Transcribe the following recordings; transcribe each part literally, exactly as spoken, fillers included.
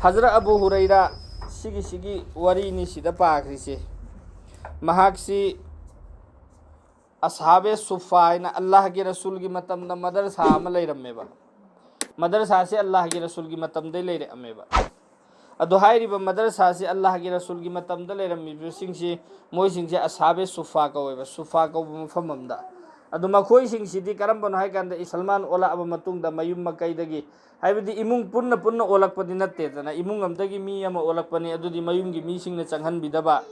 Hazrat Abu ꯍꯨꯔꯩꯔꯥ, ꯁꯤꯒꯤ ꯁꯤꯒꯤ ꯋꯥꯔꯤꯅꯤ ꯁꯤꯗ ꯄꯥꯈ꯭ꯔꯤꯁꯦ꯫ ꯃꯍꯥꯛꯁꯤ ꯑꯁꯍꯥꯕꯦ ꯁꯨꯐꯥ ꯍꯥꯏꯅ ꯑꯜꯂꯥꯍꯒꯤ ꯔꯁꯨꯜꯒꯤ ꯃꯇꯝꯗ ꯃꯗꯔꯁꯥ ꯑꯃ ꯂꯩꯔꯝꯃꯦꯕ꯫ ꯃꯗꯔꯁꯥꯁꯤ ꯑꯜꯂꯥꯍꯒꯤ ꯔꯁꯨꯜꯒꯤ ꯃꯇꯝꯗꯩ ꯂꯩꯔꯛꯑꯝꯃꯦꯕ꯫ ꯑꯗꯣ ꯍꯥꯏꯔꯤꯕ ꯃꯗꯔꯁꯥꯁꯤ ꯑꯜꯂꯥꯍꯒꯤ ꯔꯁꯨꯜꯒꯤ ꯃꯇꯝꯗ ꯂꯩꯔꯝꯃꯤꯕꯁꯤꯡꯁꯤ, ꯃꯣꯏꯁꯤꯡꯁꯦ ꯑꯁꯍꯥꯕꯦ ꯁꯨꯐꯥ ꯀꯧꯋꯦꯕ, ꯁꯨꯐꯥ ꯀꯧꯕ ꯃꯐꯝ ꯑꯃꯗ꯫ ꯑꯗꯣ ꯃꯈꯣꯏꯁꯤꯡꯁꯤꯗꯤ ꯀꯔꯝꯕꯅꯣ ꯍꯥꯏ ꯀꯥꯟꯗ, ꯏꯁꯜꯃꯥꯟ ꯑꯣꯜꯂꯛꯑꯕ ꯃꯇꯨꯡꯗ ꯃꯌꯨꯝ ꯃꯀꯩꯗꯒꯤ, ꯍꯥꯏꯕꯗꯤ ꯏꯃꯨꯡ ꯄꯨꯟꯅ ꯄꯨꯟꯅ ꯑꯣꯜꯂꯛꯄꯗꯤ ꯅꯠꯇꯦꯗꯅ, ꯏꯃꯨꯡ ꯑꯃꯗꯒꯤ ꯃꯤ ꯑꯃ ꯑꯣꯜꯂꯛꯄꯅꯤ, ꯑꯗꯨꯗꯤ ꯃꯌꯨꯝꯒꯤ ꯃꯤꯁꯤꯡꯅ ꯆꯪꯍꯟꯕꯤꯗꯕ,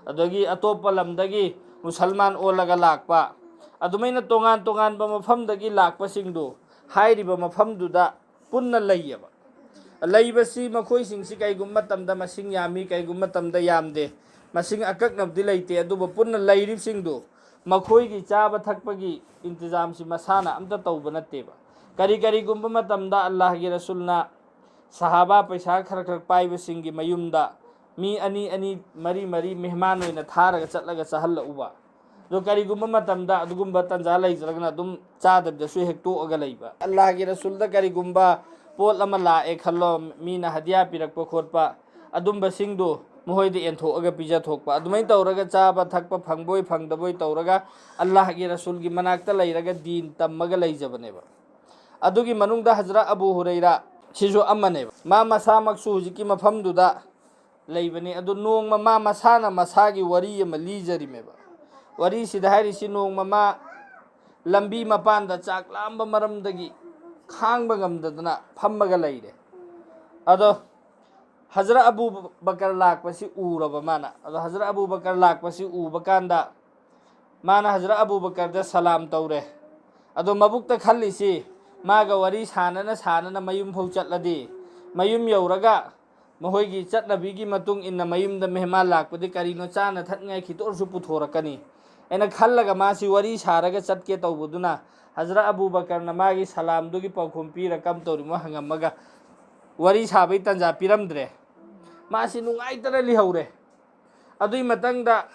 ꯑꯗꯒꯤ ꯑꯇꯣꯞꯄ ꯂꯝꯗꯒꯤ ꯃꯨꯁꯜꯃꯥꯟ ꯑꯣꯜꯂꯒ ꯂꯥꯛꯄ, ꯑꯗꯨꯃꯥꯏꯅ ꯇꯣꯉꯥꯟ ꯇꯣꯉꯥꯟꯕ ꯃꯐꯝꯗꯒꯤ ꯂꯥꯛꯄꯁꯤꯡꯗꯨ ꯍꯥꯏꯔꯤꯕ ꯃꯐꯝꯗꯨꯗ ꯄꯨꯟꯅ ꯂꯩꯌꯦꯕ꯫ ꯂꯩꯕꯁꯤ ꯃꯈꯣꯏꯁꯤꯡꯁꯤ ꯀꯩꯒꯨꯝꯕ ꯃꯇꯝꯗ ꯃꯁꯤꯡ ꯌꯥꯝꯃꯤ, ꯀꯩꯒꯨꯝꯕ ꯃꯇꯝꯗ ꯌꯥꯝꯗꯦ, ꯃꯁꯤꯡ ꯑꯀꯛꯅꯕꯗꯤ ꯂꯩꯇꯦ, ꯑꯗꯨꯕꯨ ꯄꯨꯟꯅ ꯂꯩꯔꯤꯕꯁꯤꯡꯗꯨ ꯃꯈꯣꯏꯒꯤ ꯆꯥꯕ ꯊꯛꯄꯒꯤ ꯏꯟꯇꯤꯖꯥꯝꯁꯤ ꯃꯁꯥꯅ ꯑꯝꯇ ꯇꯧꯕ ꯅꯠꯇꯦꯕ꯫ ꯀꯔꯤ ꯀꯔꯤꯒꯨꯝꯕ ꯃꯇꯝꯗ ꯑꯜꯂꯥꯍꯒꯤ ꯔꯁꯨꯜꯅ ꯁꯍꯥꯕꯥ ꯄꯩꯁꯥ ꯈꯔ ꯈꯔ ꯄꯥꯏꯕꯁꯤꯡꯒꯤ ꯃꯌꯨꯝꯗ ꯃꯤ ꯑꯅꯤ ꯑꯅꯤ, ꯃꯔꯤ ꯃꯔꯤ ꯃꯦꯍꯃꯥꯟ ꯑꯣꯏꯅ ꯊꯥꯔꯒ ꯆꯠꯂꯒ ꯆꯥꯍꯜꯂꯛꯎꯕ꯫ ꯑꯗꯣ ꯀꯔꯤꯒꯨꯝꯕ ꯃꯇꯝꯗ ꯑꯗꯨꯒꯨꯝꯕ ꯇꯥꯟꯖꯥ ꯂꯩꯇ꯭ꯔꯒꯅ ꯑꯗꯨꯝ ꯆꯥꯗꯕꯤꯗꯁꯨ ꯍꯦꯛ ꯇꯣꯛꯑꯒ ꯂꯩꯕ꯫ ꯑꯜꯂꯥꯍꯒꯤ ꯔꯁꯨꯜꯗ ꯀꯔꯤꯒꯨꯝꯕ ꯄꯣꯠ ꯑꯃ ꯂꯥꯛꯑꯦ ꯈꯜꯂꯣ, ꯃꯤꯅ ꯍꯗꯤꯌꯥ ꯄꯤꯔꯛꯄ ꯈꯣꯠꯄ, ꯑꯗꯨꯝꯕꯁꯤꯡꯗꯣ ꯃꯈꯣꯏꯗ ꯌꯦꯟꯊꯣꯛꯑꯒ ꯄꯤꯖꯊꯣꯛꯄ꯫ ꯑꯗꯨꯃꯥꯏꯅ ꯇꯧꯔꯒ ꯆꯥꯕ ꯊꯛꯄ ꯐꯪꯕꯣꯏ ꯐꯪꯗꯕꯣꯏ ꯇꯧꯔꯒ ꯑꯜꯂꯥꯍꯒꯤ ꯔꯁꯨꯜꯒꯤ ꯃꯅꯥꯛꯇ ꯂꯩꯔꯒ ꯗꯤꯟ ꯇꯝꯃꯒ ꯂꯩꯖꯕꯅꯦꯕ꯫ ꯑꯗꯨꯒꯤ ꯃꯅꯨꯡꯗ ꯍꯖꯔꯠ ꯑꯕꯨ ꯍꯨꯔꯩꯔꯥ ꯁꯤꯁꯨ ꯑꯃꯅꯦꯕ꯫ ꯃꯥ ꯃꯁꯥꯃꯛꯁꯨ ꯍꯧꯖꯤꯛꯀꯤ ꯃꯐꯝꯗꯨꯗ ꯂꯩꯕꯅꯤ꯫ ꯑꯗꯨ ꯅꯣꯡꯃ ꯃꯥ ꯃꯁꯥꯅ ꯃꯁꯥꯒꯤ ꯋꯥꯔꯤ ꯑꯃ ꯂꯤꯖꯔꯤꯃꯦꯕ꯫ ꯋꯥꯔꯤꯁꯤꯗ ꯍꯥꯏꯔꯤꯁꯤ, ꯅꯣꯡꯃ ꯃꯥ ꯂꯝꯕꯤ ꯃꯄꯥꯟꯗ ꯆꯥꯛ ꯂꯥꯝꯕ ꯃꯔꯝꯗꯒꯤ ꯈꯥꯡꯕ ꯉꯝꯗꯗꯅ ꯐꯝꯃꯒ ꯂꯩꯔꯦ꯫ ꯑꯗꯣ ꯍꯖꯔꯠ ꯑꯕꯨ ꯕꯀꯔ ꯂꯥꯛꯄꯁꯤ ꯎꯔꯕ ꯃꯥꯅ꯫ ꯑꯗꯣ ꯍꯖꯔꯠ ꯑꯕꯨ ꯕꯀꯔ ꯂꯥꯛꯄꯁꯤ ꯎꯕ ꯀꯥꯟꯗ ꯃꯥꯅ ꯍꯖꯔꯠ ꯑꯕꯨ ꯕꯀꯔꯗ ꯁꯂꯥꯝ ꯇꯧꯔꯦ꯫ ꯑꯗꯣ ꯃꯕꯨꯛꯇ ꯈꯜꯂꯤꯁꯤ, ꯃꯥꯒ ꯋꯥꯔꯤ ꯁꯥꯟꯅꯅ ꯁꯥꯟꯅꯅ ꯃꯌꯨꯝ ꯐꯥꯎ ꯆꯠꯂꯗꯤ, ꯃꯌꯨꯝ ꯌꯧꯔꯒ ꯃꯈꯣꯏꯒꯤ ꯆꯠꯅꯕꯤꯒꯤ ꯃꯇꯨꯡ ꯏꯟꯅ ꯃꯌꯨꯝꯗ ꯃꯦꯍꯃꯥꯟ ꯂꯥꯛꯄꯗꯤ ꯀꯔꯤꯅꯣ ꯆꯥꯅ ꯊꯛꯅꯤꯡꯉꯥꯏ ꯈꯤꯇ ꯑꯣꯏꯔꯁꯨ ꯄꯨꯊꯣꯔꯛꯀꯅꯤ ꯍꯥꯏꯅ ꯈꯜꯂꯒ ꯃꯥꯁꯤ ꯋꯥꯔꯤ ꯁꯥꯔꯒ ꯆꯠꯀꯦ ꯇꯧꯕꯗꯨꯅ, ꯍꯖꯔꯠ ꯑꯕꯨ ꯕꯀꯔꯅ ꯃꯥꯒꯤ ꯁꯂꯥꯝꯗꯨꯒꯤ ꯄꯥꯎꯈꯨꯝ ꯄꯤꯔ ꯀꯝ ꯇꯧꯔꯤꯃꯣ ꯍꯪꯉꯝꯃꯒ ꯋꯥꯔꯤ ꯁꯥꯕꯒꯤ ꯇꯥꯟꯖꯥ ꯄꯤꯔꯝꯗ꯭ꯔꯦ꯫ ꯃꯥꯁꯤ ꯅꯨꯡꯉꯥꯏꯇꯅ ꯂꯩꯍꯧꯔꯦ꯫ ꯑꯗꯨꯒꯤ ꯃꯇꯥꯡꯗ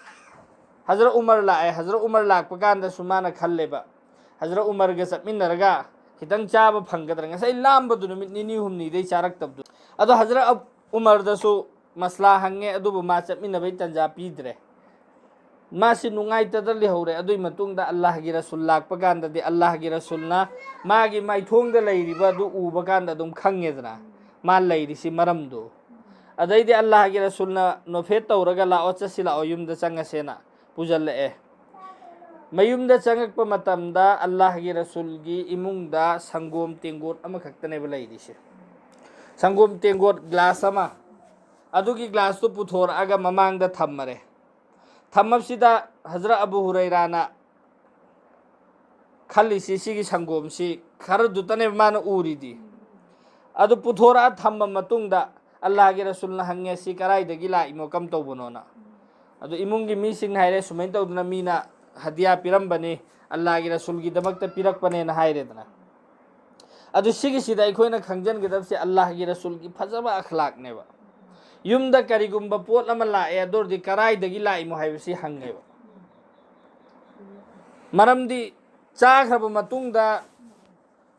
ꯍꯖꯔꯠ ꯎꯃꯔ ꯂꯥꯛꯑꯦ꯫ ꯍꯖꯔꯠ ꯎꯃꯔ ꯂꯥꯛꯄ ꯀꯥꯟꯗꯁꯨ ꯃꯥꯅ ꯈꯜꯂꯦꯕ, ꯍꯖꯔꯠ ꯎꯃꯔꯒ ꯆꯠꯃꯤꯟꯅꯔꯒ ꯈꯤꯇꯪ ꯆꯥꯕ ꯐꯪꯒꯗ꯭ꯔꯥ? ꯉꯁꯥꯏ ꯂꯥꯝꯕꯗꯨ ꯅꯨꯃꯤꯠ ꯅꯤꯅꯤ ꯍꯨꯝꯅꯤꯗꯩ ꯆꯥꯔꯛꯇꯕꯗꯨ꯫ ꯑꯗꯣ ꯍꯖꯔꯠ ꯑꯕ-, ꯎꯃꯔꯗꯁꯨ ꯃꯁꯂꯥ ꯍꯪꯉꯦ, ꯑꯗꯨꯕꯨ ꯃꯥ ꯆꯠꯃꯤꯟꯅꯕꯩ ꯇꯟꯖꯥ ꯄꯤꯗ꯭ꯔꯦ꯫ ꯃꯥꯁꯤ ꯅꯨꯡꯉꯥꯏꯇꯗ ꯂꯩꯍꯧꯔꯦ꯫ ꯑꯗꯨꯒꯤ ꯃꯇꯨꯡꯗ ꯑꯜꯂꯥꯍꯒꯤ ꯔꯁꯨꯜ ꯂꯥꯛꯄ ꯀꯥꯟꯗꯗꯤ, ꯑꯜꯂꯥꯍꯒꯤ ꯔꯁꯨꯜꯅ ꯃꯥꯒꯤ ꯃꯥꯏꯊꯣꯡꯗ ꯂꯩꯔꯤꯕ ꯑꯗꯨ ꯎꯕ ꯀꯥꯟꯗ ꯑꯗꯨꯝ ꯈꯪꯉꯦꯗꯅ, ꯃꯥ ꯂꯩꯔꯤꯁꯤ ꯃꯔꯝꯗꯨ꯫ ꯑꯗꯩꯗꯤ ꯑꯜꯂꯥꯍꯒꯤ ꯔꯁꯨꯜꯅ ꯅꯣꯐꯦꯠ ꯇꯧꯔꯒ, "ꯂꯥꯛꯑꯣ, ꯆꯠꯁꯤ ꯂꯥꯛꯑꯣ, ꯌꯨꯝꯗ ꯆꯪꯉꯁꯦꯅ" ꯄꯨꯁꯤꯜꯂꯛꯑꯦ꯫ ꯃꯌꯨꯝꯗ ꯆꯪꯉꯛꯄ ꯃꯇꯝꯗ ꯑꯜꯂꯥꯍꯒꯤ ꯔꯁꯨꯜꯒꯤ ꯏꯃꯨꯡꯗ ꯁꯪꯒꯣꯝ ꯇꯦꯡꯒꯣꯠ ꯑꯃꯈꯛꯇꯅꯦꯕ ꯂꯩꯔꯤꯁꯦ꯫ ꯁꯪꯒꯣꯝ ꯇꯦꯡꯒꯣꯠ ꯒ꯭ꯂꯥꯁ ꯑꯃ, ꯑꯗꯨꯒꯤ ꯒ꯭ꯂꯥꯁꯇꯨ ꯄꯨꯊꯣꯔꯛꯑꯒ ꯃꯃꯥꯡꯗ ꯊꯝꯃꯔꯦ꯫ ꯊꯝꯃꯕꯁꯤꯗ ꯍꯖꯔꯠ ꯑꯕꯨ ꯍꯨꯔꯩꯔꯥꯅ ꯈꯜꯂꯤꯁꯤ, ꯁꯤꯒꯤ ꯁꯪꯒꯣꯝꯁꯤ ꯈꯔꯗꯨꯇꯅꯦꯕ ꯃꯥꯅ ꯎꯔꯤꯗꯤ꯫ ꯑꯗꯨ ꯄꯨꯊꯣꯔꯛꯑ ꯊꯝꯃ ꯃꯇꯨꯡꯗ ꯑꯜꯂꯥꯍꯒꯤ ꯔꯁꯨꯜꯅ ꯍꯪꯉꯦ, "ꯁꯤ ꯀꯗꯥꯏꯗꯒꯤ ꯂꯥꯛꯏꯅꯣ, ꯀꯝ ꯇꯧꯕꯅꯣꯅ?" ꯑꯗꯨ ꯏꯃꯨꯡꯒꯤ ꯃꯤꯁꯤꯡꯅ ꯍꯥꯏꯔꯦ, "ꯁꯨꯃꯥꯏꯅ ꯇꯧꯗꯅ ꯃꯤꯅ ꯍꯗꯤꯌꯥ ꯄꯤꯔꯝꯕꯅꯤ, ꯑꯜꯂꯥꯍꯒꯤ ꯔꯁꯨꯜꯒꯤꯗꯃꯛꯇ ꯄꯤꯔꯛꯄꯅꯦꯅ" ꯍꯥꯏꯔꯦꯗꯅ꯫ ꯑꯗꯨ ꯁꯤꯒꯤꯁꯤꯗ ꯑꯩꯈꯣꯏꯅ ꯈꯪꯖꯟꯒꯗꯕꯁꯦ ꯑꯜꯂꯥꯍꯒꯤ ꯔꯁꯨꯜꯒꯤ ꯐꯖꯕ ꯑꯈ꯭ꯂꯥꯛꯅꯦꯕ꯫ ꯌꯨꯝꯗ ꯀꯔꯤꯒꯨꯝꯕ ꯄꯣꯠ ꯑꯃ ꯂꯥꯛꯑꯦ, ꯑꯗꯨ ꯑꯣꯏꯔꯗꯤ ꯀꯗꯥꯏꯗꯒꯤ ꯂꯥꯛꯏꯃꯣ ꯍꯥꯏꯕꯁꯤ ꯍꯪꯉꯦꯕ꯫ ꯃꯔꯝꯗꯤ ꯆꯥꯈ꯭ꯔꯕ ꯃꯇꯨꯡꯗ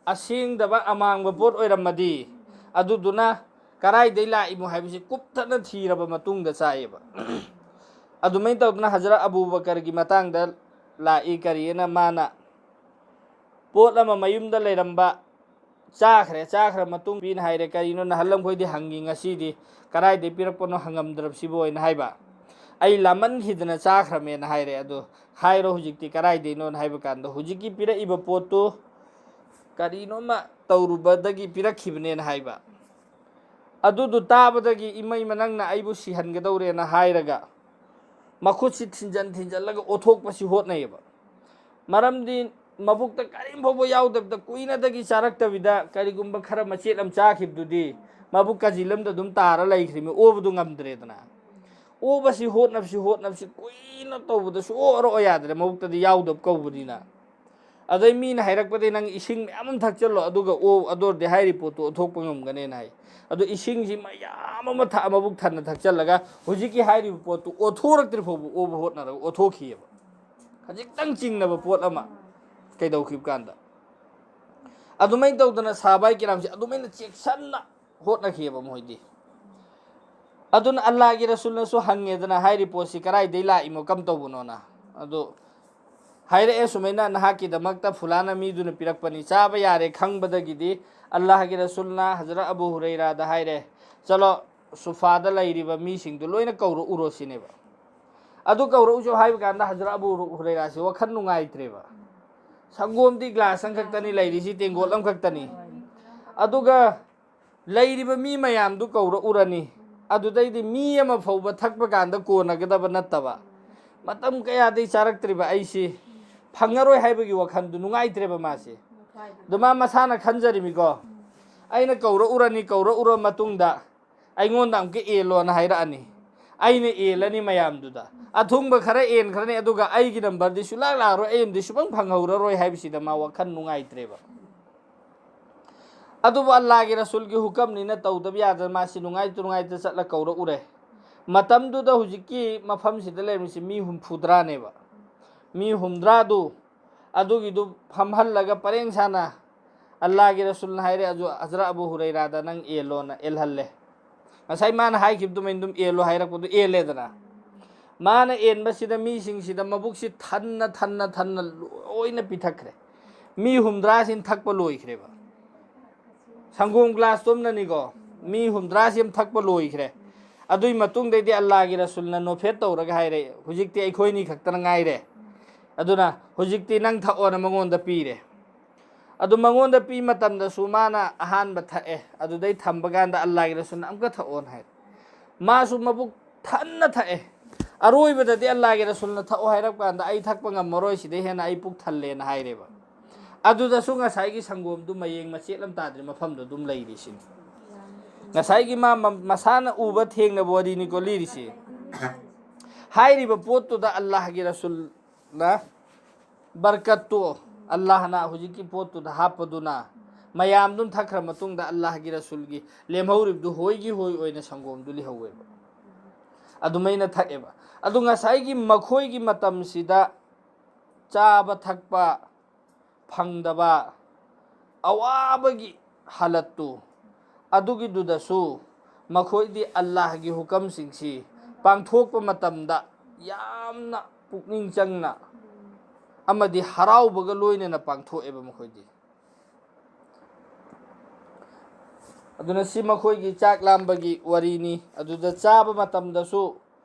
ꯑꯁꯦꯡꯗꯕ ꯑꯃꯥꯡꯕ ꯄꯣꯠ ꯑꯣꯏꯔꯝꯃꯗꯤ, ꯑꯗꯨꯗꯨꯅ ꯀꯗꯥꯏꯗꯒꯤ ꯂꯥꯛꯏꯃꯣ ꯍꯥꯏꯕꯁꯤ ꯀꯨꯞꯊꯅ ꯊꯤꯔꯕ ꯃꯇꯨꯡꯗ ꯆꯥꯏꯌꯦꯕ꯫ ꯑꯗꯨꯃꯥꯏꯅ ꯇꯧꯗꯅ ꯍꯖꯔꯠ ꯑꯕꯨ ꯕꯀꯔꯒꯤ ꯃꯇꯥꯡꯗ ꯂꯥꯛꯏ꯫ ꯀꯔꯤꯅ ꯃꯥꯅ ꯄꯣꯠ ꯑꯃ ꯃꯌꯨꯝꯗ ꯂꯩꯔꯝꯕ ꯆꯥꯈ꯭ꯔꯦ, ꯆꯥꯈ꯭ꯔ ꯃꯇꯨꯡ ꯃꯤꯅ ꯍꯥꯏꯔꯦ, "ꯀꯔꯤꯅꯣ ꯅꯍꯥꯟꯂꯝꯈꯣꯏꯗꯤ ꯍꯪꯉꯤ, ꯉꯁꯤꯗꯤ ꯀꯗꯥꯏꯗꯒꯤ ꯄꯤꯔꯛꯄꯅꯣ ꯍꯪꯉꯝꯗ꯭ꯔꯕꯁꯤꯕꯣ?" ꯍꯥꯏꯅ ꯍꯥꯏꯕ꯫ "ꯑꯩ ꯂꯥꯃꯟꯈꯤꯗꯅ ꯆꯥꯈ꯭ꯔꯃꯦꯅ" ꯍꯥꯏꯔꯦ꯫ "ꯑꯗꯣ ꯍꯥꯏꯔꯣ ꯍꯧꯖꯤꯛꯇꯤ ꯀꯗꯥꯏꯗꯩꯅꯣꯅ" ꯍꯥꯏꯕ ꯀꯥꯟꯗ, "ꯍꯧꯖꯤꯛꯀꯤ ꯄꯤꯔꯛꯏꯕ ꯄꯣꯠꯇꯨ ꯀꯔꯤꯅꯣꯃ ꯇꯧꯔꯨꯕꯗꯒꯤ ꯄꯤꯔꯛꯈꯤꯕꯅꯦꯅ" ꯍꯥꯏꯕ꯫ ꯑꯗꯨꯗꯨ ꯇꯥꯕꯗꯒꯤ, "ꯏꯃꯩ ꯃꯅꯪꯅ ꯑꯩꯕꯨ ꯁꯤꯍꯟꯒꯗꯧꯔꯦꯅ" ꯍꯥꯏꯔꯒ ꯃꯈꯨꯠꯁꯤ ꯊꯤꯟꯖꯟ ꯊꯤꯟꯖꯜꯂꯒ ꯑꯣꯠꯊꯣꯛꯄꯁꯤ ꯍꯣꯠꯅꯩꯌꯦꯕ꯫ ꯃꯔꯝꯗꯤ ꯃꯕꯨꯛꯇ ꯀꯔꯤꯝ ꯐꯥꯎꯕ ꯌꯥꯎꯗꯕꯤꯗ ꯀꯨꯏꯅꯗꯒꯤ ꯆꯥꯔꯛꯇꯕꯤꯗ ꯀꯔꯤꯒꯨꯝꯕ ꯈꯔ ꯃꯆꯦꯠ ꯑꯃ ꯆꯥꯈꯤꯕꯗꯨꯗꯤ ꯃꯕꯨꯛ ꯀꯖꯤꯜ ꯑꯃꯗ ꯑꯗꯨꯝ ꯇꯥꯔ ꯂꯩꯈ꯭ꯔꯤꯃꯤ, ꯑꯣꯕꯗꯨ ꯉꯝꯗ꯭ꯔꯦꯗꯅ꯫ ꯑꯣꯕꯁꯤ ꯍꯣꯠꯅꯕꯁꯤ ꯍꯣꯠꯅꯕꯁꯤ ꯀꯨꯏꯅ ꯇꯧꯕꯗ ꯁꯨꯛꯑꯣ ꯑꯣꯔꯛꯑꯣ ꯌꯥꯗ꯭ꯔꯦ, ꯃꯕꯨꯛꯇꯗꯤ ꯌꯥꯎꯗꯕ ꯀꯧꯕꯅꯤꯅ꯫ ꯑꯗꯩ ꯃꯤꯅ ꯍꯥꯏꯔꯛꯄꯗꯩ, "ꯅꯪ ꯏꯁꯤꯡ ꯃꯌꯥꯝ ꯑꯃ ꯊꯛꯆꯜꯂꯣ, ꯑꯗꯨꯒ ꯑꯣ, ꯑꯗꯨ ꯑꯣꯏꯔꯗꯤ ꯍꯥꯏꯔꯤ ꯄꯣꯠꯇꯨ ꯑꯣꯠꯊꯣꯛꯄ ꯉꯝꯒꯅꯦꯅ" ꯍꯥꯏ꯫ ꯑꯗꯣ ꯏꯁꯤꯡꯁꯤ ꯃꯌꯥꯝ ꯑꯃ ꯊꯛꯑ ꯃꯕꯨꯛ ꯊꯟꯅ ꯊꯛꯆꯜꯂꯒ ꯍꯧꯖꯤꯛꯀꯤ ꯍꯥꯏꯔꯤꯕ ꯄꯣꯠꯇꯨ ꯑꯣꯠꯊꯣꯔꯛꯇ꯭ꯔꯤ ꯐꯥꯎꯕ ꯑꯣꯕ ꯍꯣꯠꯅꯔꯒ ꯑꯣꯠꯊꯣꯛꯈꯤꯑꯕ꯫ ꯈꯖꯤꯛꯇꯪ ꯆꯤꯡꯅꯕ ꯄꯣꯠ ꯑꯃ ꯀꯩꯗꯧꯈꯤꯕ ꯀꯥꯟꯗ꯫ ꯑꯗꯨꯃꯥꯏꯅ ꯇꯧꯗꯅ ꯁꯍꯥꯕꯥꯏ ꯀꯤꯔꯥꯝꯁꯦ ꯑꯗꯨꯃꯥꯏꯅ ꯆꯦꯛꯁꯤꯟꯅ ꯍꯣꯠꯅꯈꯤꯑꯕ ꯃꯣꯏꯗꯤ꯫ ꯑꯗꯨꯅ ꯑꯜꯂꯥꯍꯒꯤ ꯔꯁꯨꯜꯅꯁꯨ ꯍꯪꯉꯦꯗꯅ, ꯍꯥꯏꯔꯤ ꯄꯣꯠꯁꯤ ꯀꯗꯥꯏꯗꯩ ꯂꯥꯛꯏꯃꯣ, ꯀꯝ ꯇꯧꯕꯅꯣꯅ꯫ ꯑꯗꯨ ꯍꯥꯏꯔꯛꯑꯦ ꯁꯨꯃꯥꯏꯅ, ꯅꯍꯥꯛꯀꯤꯗꯃꯛꯇ ꯐꯨꯂꯥꯅ ꯃꯤꯗꯨꯅ ꯄꯤꯔꯛꯄꯅꯤ, ꯆꯥꯕ ꯌꯥꯔꯦ ꯈꯪꯕꯗꯒꯤꯗꯤ ꯑꯜꯂꯥꯍꯒꯤ ꯔꯁꯨꯜꯅ ꯍꯖꯔꯠ ꯑꯕꯨ ꯍꯨꯔꯩꯔꯥꯗ ꯍꯥꯏꯔꯦ, "ꯆꯠꯂꯣ, ꯁꯨꯐꯥꯗ ꯂꯩꯔꯤꯕ ꯃꯤꯁꯤꯡꯗꯨ ꯂꯣꯏꯅ ꯀꯧꯔꯛꯎꯔꯣ" ꯁꯤꯅꯦꯕ꯫ ꯑꯗꯨ ꯀꯧꯔꯛꯎꯁꯨ ꯍꯥꯏꯕ ꯀꯥꯟꯗ ꯍꯖꯔꯠ ꯑꯕꯨ ꯍꯨꯔꯩꯔꯥꯁꯤ ꯋꯥꯈꯜ ꯅꯨꯡꯉꯥꯏꯇ꯭ꯔꯦꯕ꯫ ꯁꯪꯒꯣꯝꯗꯤ ꯒ꯭ꯂꯥꯁ ꯑꯃꯈꯛꯇꯅꯤ ꯂꯩꯔꯤꯁꯤ, ꯇꯦꯡꯒꯣꯠ ꯑꯃꯈꯛꯇꯅꯤ꯫ ꯑꯗꯨꯒ ꯂꯩꯔꯤꯕ ꯃꯤ ꯃꯌꯥꯝꯗꯨ ꯀꯧꯔꯛꯎꯔꯅꯤ꯫ ꯑꯗꯨꯗꯩꯗꯤ ꯃꯤ ꯑꯃ ꯐꯥꯎꯕ ꯊꯛꯄ ꯀꯥꯟꯗ ꯀꯣꯟꯅꯒꯗꯕ ꯅꯠꯇꯕ, ꯃꯇꯝ ꯀꯌꯥꯗꯩ ꯆꯥꯔꯛꯇ꯭ꯔꯤꯕ ꯑꯩꯁꯤ ꯐꯪꯉꯔꯣꯏ ꯍꯥꯏꯕꯒꯤ ꯋꯥꯈꯜꯗꯨ ꯅꯨꯡꯉꯥꯏꯇ꯭ꯔꯦꯕ ꯃꯥꯁꯦ꯫ ꯑꯗꯨ ꯃꯥ ꯃꯁꯥꯅ ꯈꯟꯖꯔꯤꯃꯤꯀꯣ, "ꯑꯩꯅ ꯀꯧꯔꯛꯎꯔꯅꯤ, ꯀꯧꯔꯛꯎꯔ ꯃꯇꯨꯡꯗ ꯑꯩꯉꯣꯟꯗ ꯑꯃꯨꯛꯀ ꯑꯦꯜꯂꯣꯅ ꯍꯥꯏꯔꯛꯑꯅꯤ, ꯑꯩꯅ ꯑꯦꯜꯂꯅꯤ ꯃꯌꯥꯝꯗꯨꯗ, ꯑꯊꯨꯡꯕ ꯈꯔ ꯑꯦꯟꯈ꯭ꯔꯅꯤ, ꯑꯗꯨꯒ ꯑꯩꯒꯤ ꯅꯝꯕꯔꯗꯤ ꯁꯨꯡꯂꯥꯛ ꯂꯥꯛꯑꯔꯣꯏ, ꯑꯩ ꯑꯃꯗꯤ ꯁꯨꯡꯐꯪ ꯐꯪꯍꯧꯔꯔꯣꯏ" ꯍꯥꯏꯕꯁꯤꯗ ꯃꯥ ꯋꯥꯈꯜ ꯅꯨꯡꯉꯥꯏꯇ꯭ꯔꯦꯕ꯫ ꯑꯗꯨꯕꯨ ꯑꯜꯂꯥꯍꯒꯤ ꯔꯁꯨꯜꯒꯤ ꯍꯨꯀꯝꯅꯤꯅ ꯇꯧꯗꯕ ꯌꯥꯗꯅ ꯃꯥꯁꯤ ꯅꯨꯡꯉꯥꯏꯇ ꯅꯨꯡꯉꯥꯏꯇ ꯆꯠꯂ ꯀꯧꯔꯛꯎꯔꯦ꯫ ꯃꯇꯝꯗꯨꯗ ꯍꯧꯖꯤꯛꯀꯤ ꯃꯐꯝꯁꯤꯗ ꯂꯩꯔꯝꯃꯤꯁꯤ ꯃꯤ ꯍꯨꯝꯐꯨꯇꯔꯥꯅꯦꯕ꯫ ꯃꯤ ꯍꯨꯝꯗ꯭ꯔꯥꯗꯨ, ꯑꯗꯨꯒꯤꯗꯨ ꯐꯝꯍꯜꯂꯒ ꯄꯔꯦꯡ ꯁꯥꯅ ꯑꯜꯂꯥꯍꯒꯤ ꯔꯁꯨꯜꯅ ꯍꯥꯏꯔꯦ, ꯑꯗꯨ ꯍꯖꯔꯠ ꯑꯕꯨ ꯍꯨꯔꯩꯔꯥꯗ ꯅꯪ ꯑꯦꯜꯂꯣꯅ ꯑꯦꯜꯍꯜꯂꯦ꯫ ꯉꯁꯥꯏ ꯃꯥꯅ ꯍꯥꯏꯈꯤꯕꯗꯨꯃꯥꯏꯅ ꯑꯗꯨꯝ ꯑꯦꯜꯂꯣ ꯍꯥꯏꯔꯛꯄꯗꯨ ꯑꯦꯜꯂꯦꯗꯅ꯫ ꯃꯥꯅ ꯑꯦꯟꯕꯁꯤꯗ ꯃꯤꯁꯤꯡꯁꯤꯗ ꯃꯕꯨꯛꯁꯤ ꯊꯟꯅ ꯊꯟꯅ ꯊꯟꯅ ꯂꯣꯏꯅ ꯄꯤꯊꯛꯈ꯭ꯔꯦ꯫ ꯃꯤ ꯍꯨꯝꯗ꯭ꯔꯥꯁꯤꯅ ꯊꯛꯄ ꯂꯣꯏꯈ꯭ꯔꯦꯕ꯫ ꯁꯪꯒꯣꯝ ꯒ꯭ꯂꯥꯁ ꯇꯨꯝꯅꯅꯤꯀꯣ, ꯃꯤ ꯍꯨꯝꯗ꯭ꯔꯥꯁꯤ ꯑꯃ ꯊꯛꯄ ꯂꯣꯏꯈ꯭ꯔꯦ꯫ ꯑꯗꯨꯏ ꯃꯇꯨꯡꯗꯩꯗꯤ ꯑꯜꯂꯥꯍꯒꯤ ꯔꯁꯨꯜꯅ ꯅꯣꯐꯦꯠ ꯇꯧꯔꯒ ꯍꯥꯏꯔꯦ, "ꯍꯧꯖꯤꯛꯇꯤ ꯑꯩꯈꯣꯏꯅꯤ ꯈꯛꯇꯅ ꯉꯥꯏꯔꯦ, ꯑꯗꯨꯅ ꯍꯧꯖꯤꯛꯇꯤ ꯅꯪ ꯊꯛꯑꯣꯅ" ꯃꯉꯣꯟꯗ ꯄꯤꯔꯦ꯫ ꯑꯗꯨ ꯃꯉꯣꯟꯗ ꯄꯤ ꯃꯇꯝꯗꯁꯨ ꯃꯥꯅ ꯑꯍꯥꯟꯕ ꯊꯛꯑꯦ, ꯑꯗꯨꯗꯩ ꯊꯝꯕ ꯀꯥꯟꯗ ꯑꯜꯂꯥꯍꯒꯤ ꯔꯁꯨꯜꯅ "ꯑꯃꯨꯛꯀ ꯊꯛꯑꯣꯅ" ꯍꯥꯏꯔꯦ꯫ ꯃꯥꯁꯨ ꯃꯕꯨꯛ ꯊꯟꯅ ꯊꯛꯑꯦ꯫ ꯑꯔꯣꯏꯕꯗꯗꯤ ꯑꯜꯂꯥꯍꯒꯤ ꯔꯁꯨꯜꯅ "ꯊꯛꯑꯣ" ꯍꯥꯏꯔꯛꯄ ꯀꯥꯟꯗ "ꯑꯩ ꯊꯛꯄ ꯉꯝꯃꯔꯣꯏ, ꯁꯤꯗꯩ ꯍꯦꯟꯅ ꯑꯩ ꯄꯨꯛ ꯊꯜꯂꯦꯅ" ꯍꯥꯏꯔꯦꯕ꯫ ꯑꯗꯨꯗꯁꯨ ꯉꯁꯥꯏꯒꯤ ꯁꯪꯒꯣꯝꯗꯨ ꯃꯌꯦꯡ ꯃꯆꯦꯠ ꯑꯃ ꯇꯥꯗ꯭ꯔꯤ, ꯃꯐꯝꯗꯨ ꯑꯗꯨꯝ ꯂꯩꯔꯤꯁꯤꯅꯤ꯫ ꯉꯁꯥꯏꯒꯤ ꯃꯥ ꯃ-, ꯃꯁꯥꯅ ꯎꯕ ꯊꯦꯡꯅꯕ ꯋꯥꯔꯤꯅꯤꯀꯣ ꯂꯤꯔꯤꯁꯤ꯫ ꯍꯥꯏꯔꯤꯕ ꯄꯣꯠꯇꯨꯗ ꯑꯜꯂꯥꯍꯒꯤ ꯔꯁꯨꯜꯅ ꯕꯔꯀꯠꯇꯨ, ꯑꯜꯂꯥꯍꯅ ꯍꯧꯖꯤꯛꯀꯤ ꯄꯣꯠꯇꯨꯗ ꯍꯥꯞꯄꯗꯨꯅ ꯃꯌꯥꯝꯗꯨꯅ ꯊꯛꯈ꯭ꯔ ꯃꯇꯨꯡꯗ ꯑꯜꯂꯥꯍꯒꯤ ꯔꯁꯨꯜꯒꯤ ꯂꯦꯝꯍꯧꯔꯤꯕꯗꯨ ꯍꯣꯏꯒꯤ ꯍꯣꯏ ꯑꯣꯏꯅ ꯁꯪꯒꯣꯝꯗꯨ ꯂꯩꯍꯧꯋꯦꯕ꯫ ꯑꯗꯨꯃꯥꯏꯅ ꯊꯛꯑꯦꯕ꯫ ꯑꯗꯨ ꯉꯁꯥꯏꯒꯤ ꯃꯈꯣꯏꯒꯤ ꯃꯇꯝꯁꯤꯗ ꯆꯥꯕ ꯊꯛꯄ ꯐꯪꯗꯕ, ꯑꯋꯥꯕꯒꯤ ꯍꯥꯂꯠꯇꯨ, ꯑꯗꯨꯒꯤꯗꯨꯗꯁꯨ ꯃꯈꯣꯏꯗꯤ ꯑꯜꯂꯥꯍꯒꯤ ꯍꯨꯀꯝꯁꯤꯡꯁꯤ ꯄꯥꯡꯊꯣꯛꯄ ꯃꯇꯝꯗ ꯌꯥꯝꯅ ꯄꯨꯛꯅꯤꯡ ꯆꯪꯅ ꯑꯃꯗꯤ ꯍꯔꯥꯎꯕꯒ ꯂꯣꯏꯅꯅ ꯄꯥꯡꯊꯣꯛꯑꯦꯕ ꯃꯈꯣꯏꯗꯤ꯫ ꯑꯗꯨꯅ ꯁꯤ ꯃꯈꯣꯏꯒꯤ ꯆꯥꯛ ꯂꯥꯝꯕꯒꯤ ꯋꯥꯔꯤꯅꯤ꯫ ꯑꯗꯨꯗ ꯆꯥꯕ ꯃꯇꯝꯗꯁꯨ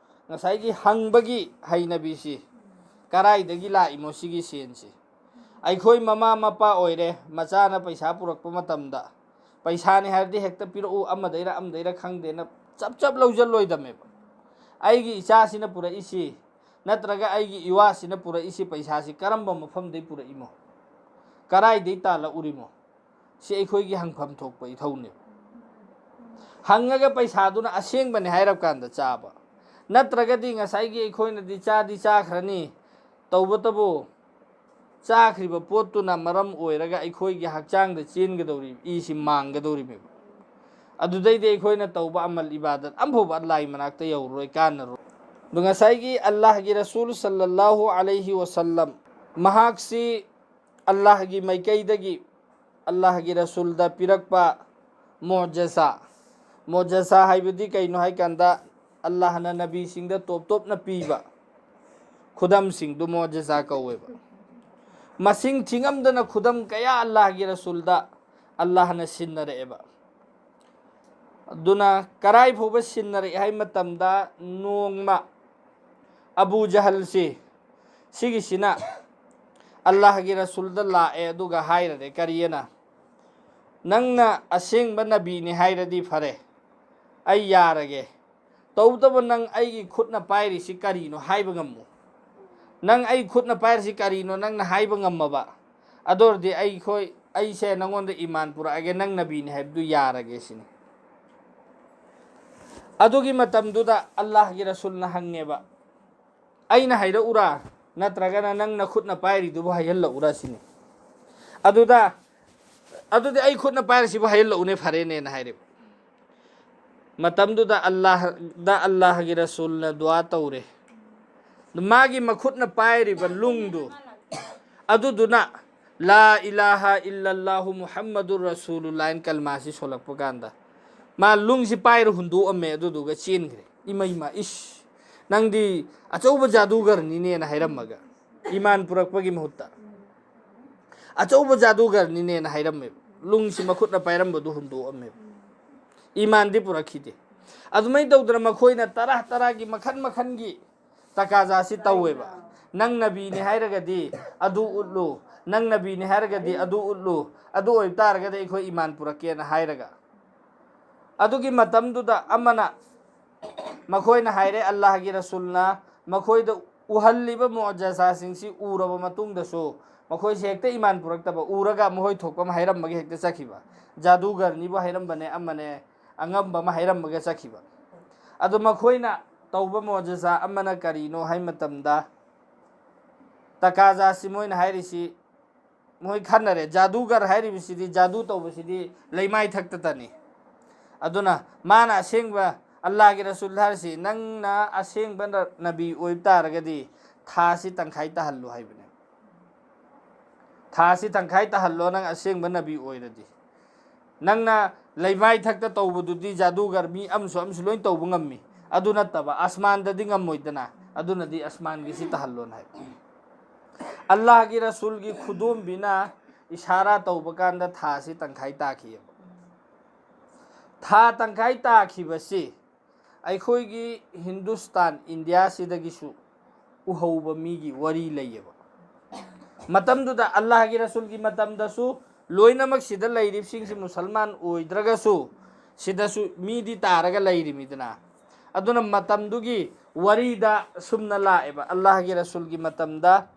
ꯉꯁꯥꯏꯒꯤ ꯍꯪꯕꯒꯤ ꯍꯩꯅꯕꯤꯁꯤ ꯀꯔꯥꯏꯗꯒꯤ ꯂꯥꯛꯏꯃꯣ ꯁꯤꯒꯤ ꯁꯦꯟꯁꯤ? ꯑꯩꯈꯣꯏ ꯃꯃꯥ ꯃꯄꯥ ꯑꯣꯏꯔꯦ, ꯃꯆꯥꯅ ꯄꯩꯁꯥ ꯄꯨꯔꯛꯄ ꯃꯇꯝꯗ ꯄꯩꯁꯥꯅꯤ ꯍꯥꯏꯔꯗꯤ ꯍꯦꯛꯇ ꯄꯤꯔꯛꯎ, ꯑꯃꯗꯩꯔ ꯑꯃꯗꯩꯔ ꯈꯪꯗꯦꯅ ꯆꯞ ꯆꯞ ꯂꯧꯁꯤꯜꯂꯣꯏꯗꯝꯃꯦꯕ꯫ ꯑꯩꯒꯤ ꯏꯆꯥꯁꯤꯅ ꯄꯨꯔꯛꯏꯁꯤ ꯅꯠꯇ꯭ꯔꯒ ꯑꯩꯒꯤ ꯏꯋꯥꯁꯤꯅ ꯄꯨꯔꯛꯏꯁꯤ ꯄꯩꯁꯥꯁꯤ ꯀꯔꯝꯕ ꯃꯐꯝꯗꯩ ꯄꯨꯔꯛꯏꯃꯣ? ꯀꯔꯥꯏꯗꯩ ꯇꯥꯜꯂꯛꯎꯔꯤꯃꯣ? ꯁꯤ ꯑꯩꯈꯣꯏꯒꯤ ꯍꯪꯐꯝ ꯊꯣꯛꯄ ꯏꯊꯧꯅꯦꯕ꯫ ꯍꯪꯉꯒ ꯄꯩꯁꯥꯗꯨꯅ ꯑꯁꯦꯡꯕꯅꯦ ꯍꯥꯏꯔꯞ ꯀꯥꯟꯗ ꯆꯥꯕ, ꯅꯠꯇ꯭ꯔꯒꯗꯤ ꯉꯁꯥꯏꯒꯤ ꯑꯩꯈꯣꯏꯅꯗꯤ ꯆꯥꯗꯤ ꯆꯥꯈ꯭ꯔꯅꯤ, ꯇꯧꯕꯇꯕꯨ ꯆꯥꯈ꯭ꯔꯤꯕ ꯄꯣꯠꯇꯨꯅ ꯃꯔꯝ ꯑꯣꯏꯔꯒ ꯑꯩꯈꯣꯏꯒꯤ ꯍꯛꯆꯥꯡꯗ ꯆꯦꯟꯒꯗꯧꯔꯤꯕ ꯏꯁꯤ ꯃꯥꯡꯒꯗꯧꯔꯤꯕꯅꯦꯕ꯫ ꯑꯗꯨꯗꯩꯗꯤ ꯑꯩꯈꯣꯏꯅ ꯇꯧꯕ ꯑꯃꯜ ꯏꯕꯥꯗꯠ ꯑꯃꯐꯥꯎꯕ ꯑꯜꯂꯥꯍꯒꯤ ꯃꯅꯥꯛꯇ ꯌꯧꯔꯔꯣꯏ, ꯀꯥꯟꯅꯔꯣꯏ꯫ ꯑꯗꯣ ꯉꯁꯥꯏꯒꯤ ꯑꯜꯂꯥꯍꯒꯤ ꯔꯁꯨꯜ ꯁꯜꯂꯜꯂꯥꯍꯨ ꯑꯂꯩꯍꯤ ꯋꯁꯜꯂꯝ, ꯃꯍꯥꯛꯁꯤ ꯑꯜꯂꯥꯍꯒꯤ ꯃꯥꯏꯀꯩꯗꯒꯤ ꯑꯜꯂꯥꯍꯒꯤ ꯔꯁꯨꯜꯗ ꯄꯤꯔꯛꯄ ꯃꯣꯖꯦꯖꯥ꯫ ꯃꯣꯖꯦꯖꯥ ꯍꯥꯏꯕꯗꯤ ꯀꯩꯅꯣ ꯍꯥꯏ ꯀꯥꯟꯗ, ꯑꯜꯂꯥꯍꯅ ꯅꯕꯤꯁꯤꯡꯗ ꯇꯣꯞ ꯇꯣꯞꯅ ꯄꯤꯕ ꯈꯨꯗꯝꯁꯤꯡꯗꯨ ꯃꯣꯖꯦꯖꯥ ꯀꯧꯋꯦꯕ꯫ ꯃꯁꯤꯡ ꯊꯤꯉꯝꯗꯅ ꯈꯨꯗꯝ ꯀꯌꯥ ꯑꯜꯂꯥꯍꯒꯤ ꯔꯁꯨꯜꯗ ꯑꯜꯂꯥꯍꯅ ꯁꯤꯟꯅꯔꯛꯑꯦꯕ꯫ ꯑꯗꯨꯅ ꯀꯔꯥꯏ ꯐꯥꯎꯕ ꯁꯤꯟꯅꯔꯛꯑꯦ ꯍꯥꯏ ꯃꯇꯝꯗ, ꯅꯣꯡꯃ ꯑꯕꯨ ꯖꯍꯜꯁꯤ, ꯁꯤꯒꯤꯁꯤꯅ ꯑꯜꯂꯥꯍꯒꯤ ꯔꯁꯨꯜꯗ ꯂꯥꯛꯑꯦ, ꯑꯗꯨꯒ ꯍꯥꯏꯔꯔꯦ ꯀꯔꯤꯑꯅ, "ꯅꯪꯅ ꯑꯁꯦꯡꯕ ꯅꯕꯤꯅꯤ ꯍꯥꯏꯔꯗꯤ ꯐꯔꯦ, ꯑꯩ ꯌꯥꯔꯒꯦ꯫ ꯇꯧꯕꯇꯕꯨ ꯅꯪ ꯑꯩꯒꯤ ꯈꯨꯠꯅ ꯄꯥꯏꯔꯤꯁꯤ ꯀꯔꯤꯅꯣ ꯍꯥꯏꯕ ꯉꯝꯃꯨ꯫ ꯅꯪ ꯑꯩ ꯈꯨꯠꯅ ꯄꯥꯏꯔꯤꯁꯤ ꯀꯔꯤꯅꯣ ꯅꯪꯅ ꯍꯥꯏꯕ ꯉꯝꯃꯕ, ꯑꯗꯨ ꯑꯣꯏꯔꯗꯤ ꯑꯩꯈꯣꯏ, ꯑꯩꯁꯦ ꯅꯪꯉꯣꯟꯗ ꯏꯃꯥꯟ ꯄꯨꯔꯛꯑꯒꯦ, ꯅꯪ ꯅꯕꯤꯅꯤ ꯍꯥꯏꯕꯗꯨ ꯌꯥꯔꯒꯦ" ꯁꯤꯅꯤ꯫ ꯑꯗꯨꯒꯤ ꯃꯇꯝꯗꯨꯗ ꯑꯜꯂꯥꯍꯒꯤ ꯔꯁꯨꯜꯅ ꯍꯪꯉꯦꯕ, "ꯑꯩꯅ ꯍꯥꯏꯔꯛꯎꯔꯥ, ꯅꯠꯇ꯭ꯔꯒꯅ ꯅꯪ ꯅꯈꯨꯠꯅ ꯄꯥꯏꯔꯤꯗꯨꯕꯨ ꯍꯥꯏꯍꯜꯂꯛꯎꯔꯥ?" ꯁꯤꯅꯤ꯫ ꯑꯗꯨꯗ, "ꯑꯗꯨꯗꯤ ꯑꯩ ꯈꯨꯠꯅ ꯄꯥꯏꯔꯤꯁꯤꯕꯨ ꯍꯥꯏꯍꯜꯂꯛꯎꯅꯦ, ꯐꯔꯦꯅꯦꯅ" ꯍꯥꯏꯔꯦꯕ꯫ ꯃꯇꯝꯗꯨꯗ ꯑꯜꯂꯥꯍꯗ ꯑꯜꯂꯥꯍꯒꯤ ꯔꯁꯨꯜꯅ ꯗꯨꯋꯥ ꯇꯧꯔꯦ꯫ ꯃꯥꯒꯤ ꯃꯈꯨꯠꯅ ꯄꯥꯏꯔꯤꯕ ꯂꯨꯡꯗꯨ, ꯑꯗꯨꯗꯨꯅ "ꯂꯥ ꯏꯂꯥꯍ ꯏꯜꯂꯜꯂꯥꯍꯨ ꯃꯨꯍꯝꯃꯗꯨꯔ ꯔꯁꯨꯂꯨꯜꯂꯥꯍ" ꯍꯥꯏꯅ ꯀꯜꯃꯥꯁꯤ ꯁꯣꯜꯂꯛꯄ ꯀꯥꯟꯗ, ꯃꯥ ꯂꯨꯡꯁꯤ ꯄꯥꯏꯔ ꯍꯨꯟꯗꯣꯛꯑꯝꯃꯦ꯫ ꯑꯗꯨꯗꯨꯒ ꯆꯦꯟꯈ꯭ꯔꯦ꯫ "ꯏꯃꯥ, ꯏꯃꯥ, ꯏꯁ, ꯅꯪꯗꯤ ꯑꯆꯧꯕ ꯖꯥꯗꯨꯒꯔꯅꯤꯅꯦꯅ" ꯍꯥꯏꯔꯝꯃꯒ, ꯏꯃꯥꯟ ꯄꯨꯔꯛꯄꯒꯤ ꯃꯍꯨꯠꯇ "ꯑꯆꯧꯕ ꯖꯥꯗꯨꯒꯔꯅꯤꯅꯦꯅ" ꯍꯥꯏꯔꯝꯃꯦꯕ꯫ ꯂꯨꯡꯁꯤ ꯃꯈꯨꯠꯅ ꯄꯥꯏꯔꯝꯕꯗꯨ ꯍꯨꯟꯗꯣꯛꯑꯝꯃꯦꯕ꯫ ꯏꯃꯥꯟꯗꯤ ꯄꯨꯔꯛꯈꯤꯗꯦ꯫ ꯑꯗꯨꯃꯥꯏꯅ ꯇꯧꯗꯅ ꯃꯈꯣꯏꯅ ꯇꯔꯥ ꯇꯔꯥꯒꯤ, ꯃꯈꯟ ꯃꯈꯟꯒꯤ ꯇꯀꯥꯖꯥꯁꯤ ꯇꯧꯋꯦꯕ꯫ "ꯅꯪ ꯅꯕꯤꯅꯤ ꯍꯥꯏꯔꯒꯗꯤ ꯑꯗꯨ ꯎꯠꯂꯨ, ꯅꯪ ꯅꯕꯤꯅꯤ ꯍꯥꯏꯔꯒꯗꯤ ꯑꯗꯨ ꯎꯠꯂꯨ, ꯑꯗꯨ ꯑꯣꯏꯕ ꯇꯥꯔꯒꯗꯤ ꯑꯩꯈꯣꯏ ꯏꯃꯥꯟ ꯄꯨꯔꯛꯀꯦꯅ" ꯍꯥꯏꯔꯒ꯫ ꯑꯗꯨꯒꯤ ꯃꯇꯝꯗꯨꯗ ꯑꯃꯅ, ꯃꯈꯣꯏꯅ ꯍꯥꯏꯔꯦ, ꯑꯜꯂꯥꯍꯒꯤ ꯔꯁꯨꯜꯅ ꯃꯈꯣꯏꯗ ꯎꯍꯜꯂꯤꯕ ꯃꯨꯑꯖꯤꯖꯥꯁꯤꯡꯁꯤ ꯎꯔꯕ ꯃꯇꯨꯡꯗꯁꯨ ꯃꯈꯣꯏꯁꯦ ꯍꯦꯛꯇ ꯏꯃꯥꯟ ꯄꯨꯔꯛꯇꯕ, ꯎꯔꯒ ꯃꯈꯣꯏ ꯊꯣꯛꯄ ꯑꯃ ꯍꯥꯏꯔꯝꯃꯒ ꯍꯦꯛꯇ ꯆꯠꯈꯤꯕ꯫ ꯖꯥꯗꯨꯒꯔꯅꯤꯕꯨ ꯍꯥꯏꯔꯝꯕꯅꯦ, ꯑꯃꯅꯦ, ꯑꯉꯝꯕ ꯑꯃ ꯍꯥꯏꯔꯝꯃꯒ ꯆꯠꯈꯤꯕ꯫ ꯑꯗꯣ ꯃꯈꯣꯏꯅ ꯇꯧꯕ ꯃꯨꯑꯖꯤꯖꯥ ꯑꯃꯅ ꯀꯔꯤꯅꯣ ꯍꯥꯏ ꯃꯇꯝꯗ, ꯇꯀꯥꯖꯥꯁꯤ ꯃꯣꯏꯅ ꯍꯥꯏꯔꯤꯁꯤ, ꯃꯣꯏ ꯈꯟꯅꯔꯦ, ꯖꯥꯗꯨꯒꯔ ꯍꯥꯏꯔꯤꯕꯁꯤꯗꯤ, ꯖꯥꯗꯨ ꯇꯧꯕꯁꯤꯗꯤ ꯂꯩꯃꯥꯏ ꯊꯛꯇꯇꯅꯤ꯫ ꯑꯗꯨꯅ ꯃꯥꯅ ꯑꯁꯦꯡꯕ, ꯑꯜꯂꯥꯍꯒꯤ ꯔꯁꯨꯜ ꯍꯥꯏꯔꯤꯁꯤ, "ꯅꯪꯅ ꯑꯁꯦꯡꯕ ꯅ-, ꯅꯕꯤ ꯑꯣꯏꯕ ꯇꯥꯔꯒꯗꯤ ꯊꯥꯁꯤ ꯇꯪꯈꯥꯏ ꯇꯥꯍꯜꯂꯨ" ꯍꯥꯏꯕꯅꯦ꯫ "ꯊꯥꯁꯤ ꯇꯪꯈꯥꯏ ꯇꯥꯍꯜꯂꯣ, ꯅꯪ ꯑꯁꯦꯡꯕ ꯅꯕꯤ ꯑꯣꯏꯔꯗꯤ꯫ ꯅꯪꯅ ꯂꯩꯃꯥꯏ ꯊꯛꯇ ꯇꯧꯕꯗꯨꯗꯤ ꯖꯥꯗꯨꯒꯔ ꯃꯤ ꯑꯃꯁꯨ ꯑꯃꯁꯨ ꯂꯣꯏ ꯇꯧꯕ ꯉꯝꯃꯤ, ꯑꯗꯨ ꯅꯠꯇꯕ ꯑꯁꯃꯥꯟꯗꯗꯤ ꯉꯝꯃꯣꯏꯗꯅ, ꯑꯗꯨꯅꯗꯤ ꯑꯁꯃꯥꯟꯒꯤꯁꯤ ꯇꯥꯍꯜꯂꯣꯅ" ꯍꯥꯏꯕ꯫ ꯑꯜꯂꯥꯍꯒꯤ ꯔꯁꯨꯜꯒꯤ ꯈꯨꯗꯣꯝꯕꯤꯅ ꯏꯁꯥꯔꯥ ꯇꯧꯕ ꯀꯥꯟꯗ ꯊꯥꯁꯤ ꯇꯪꯈꯥꯏ ꯇꯥꯈꯤꯑꯕ꯫ ꯊꯥ ꯇꯪꯈꯥꯏ ꯇꯥꯈꯤꯕꯁꯤ ꯑꯩꯈꯣꯏꯒꯤ ꯍꯤꯟꯗꯨꯁꯇꯥꯟ, ꯏꯟꯗꯤꯌꯥꯁꯤꯗꯒꯤꯁꯨ ꯎꯍꯧꯕ ꯃꯤꯒꯤ ꯋꯥꯔꯤ ꯂꯩꯌꯦꯕ꯫ ꯃꯇꯝꯗꯨꯗ ꯑꯜꯂꯥꯍꯒꯤ ꯔꯁꯨꯜꯒꯤ ꯃꯇꯝꯗꯁꯨ ꯂꯣꯏꯅꯃꯛ ꯁꯤꯗ ꯂꯩꯔꯤꯕꯁꯤꯡꯁꯤ ꯃꯨꯁꯜꯃꯥꯟ ꯑꯣꯏꯗ꯭ꯔꯒꯁꯨ, ꯁꯤꯗꯁꯨ ꯃꯤꯗꯤ ꯇꯥꯔꯒ ꯂꯩꯔꯤꯃꯤꯗꯅ꯫ ꯑꯗꯨꯅ ꯃꯇꯝꯗꯨꯒꯤ ꯋꯥꯔꯤꯗ ꯁꯨꯝꯅ ꯂꯥꯛꯑꯦꯕ, ꯑꯜꯂꯥꯍꯒꯤ ꯔꯁꯨꯜꯒꯤ ꯃꯇꯝꯗ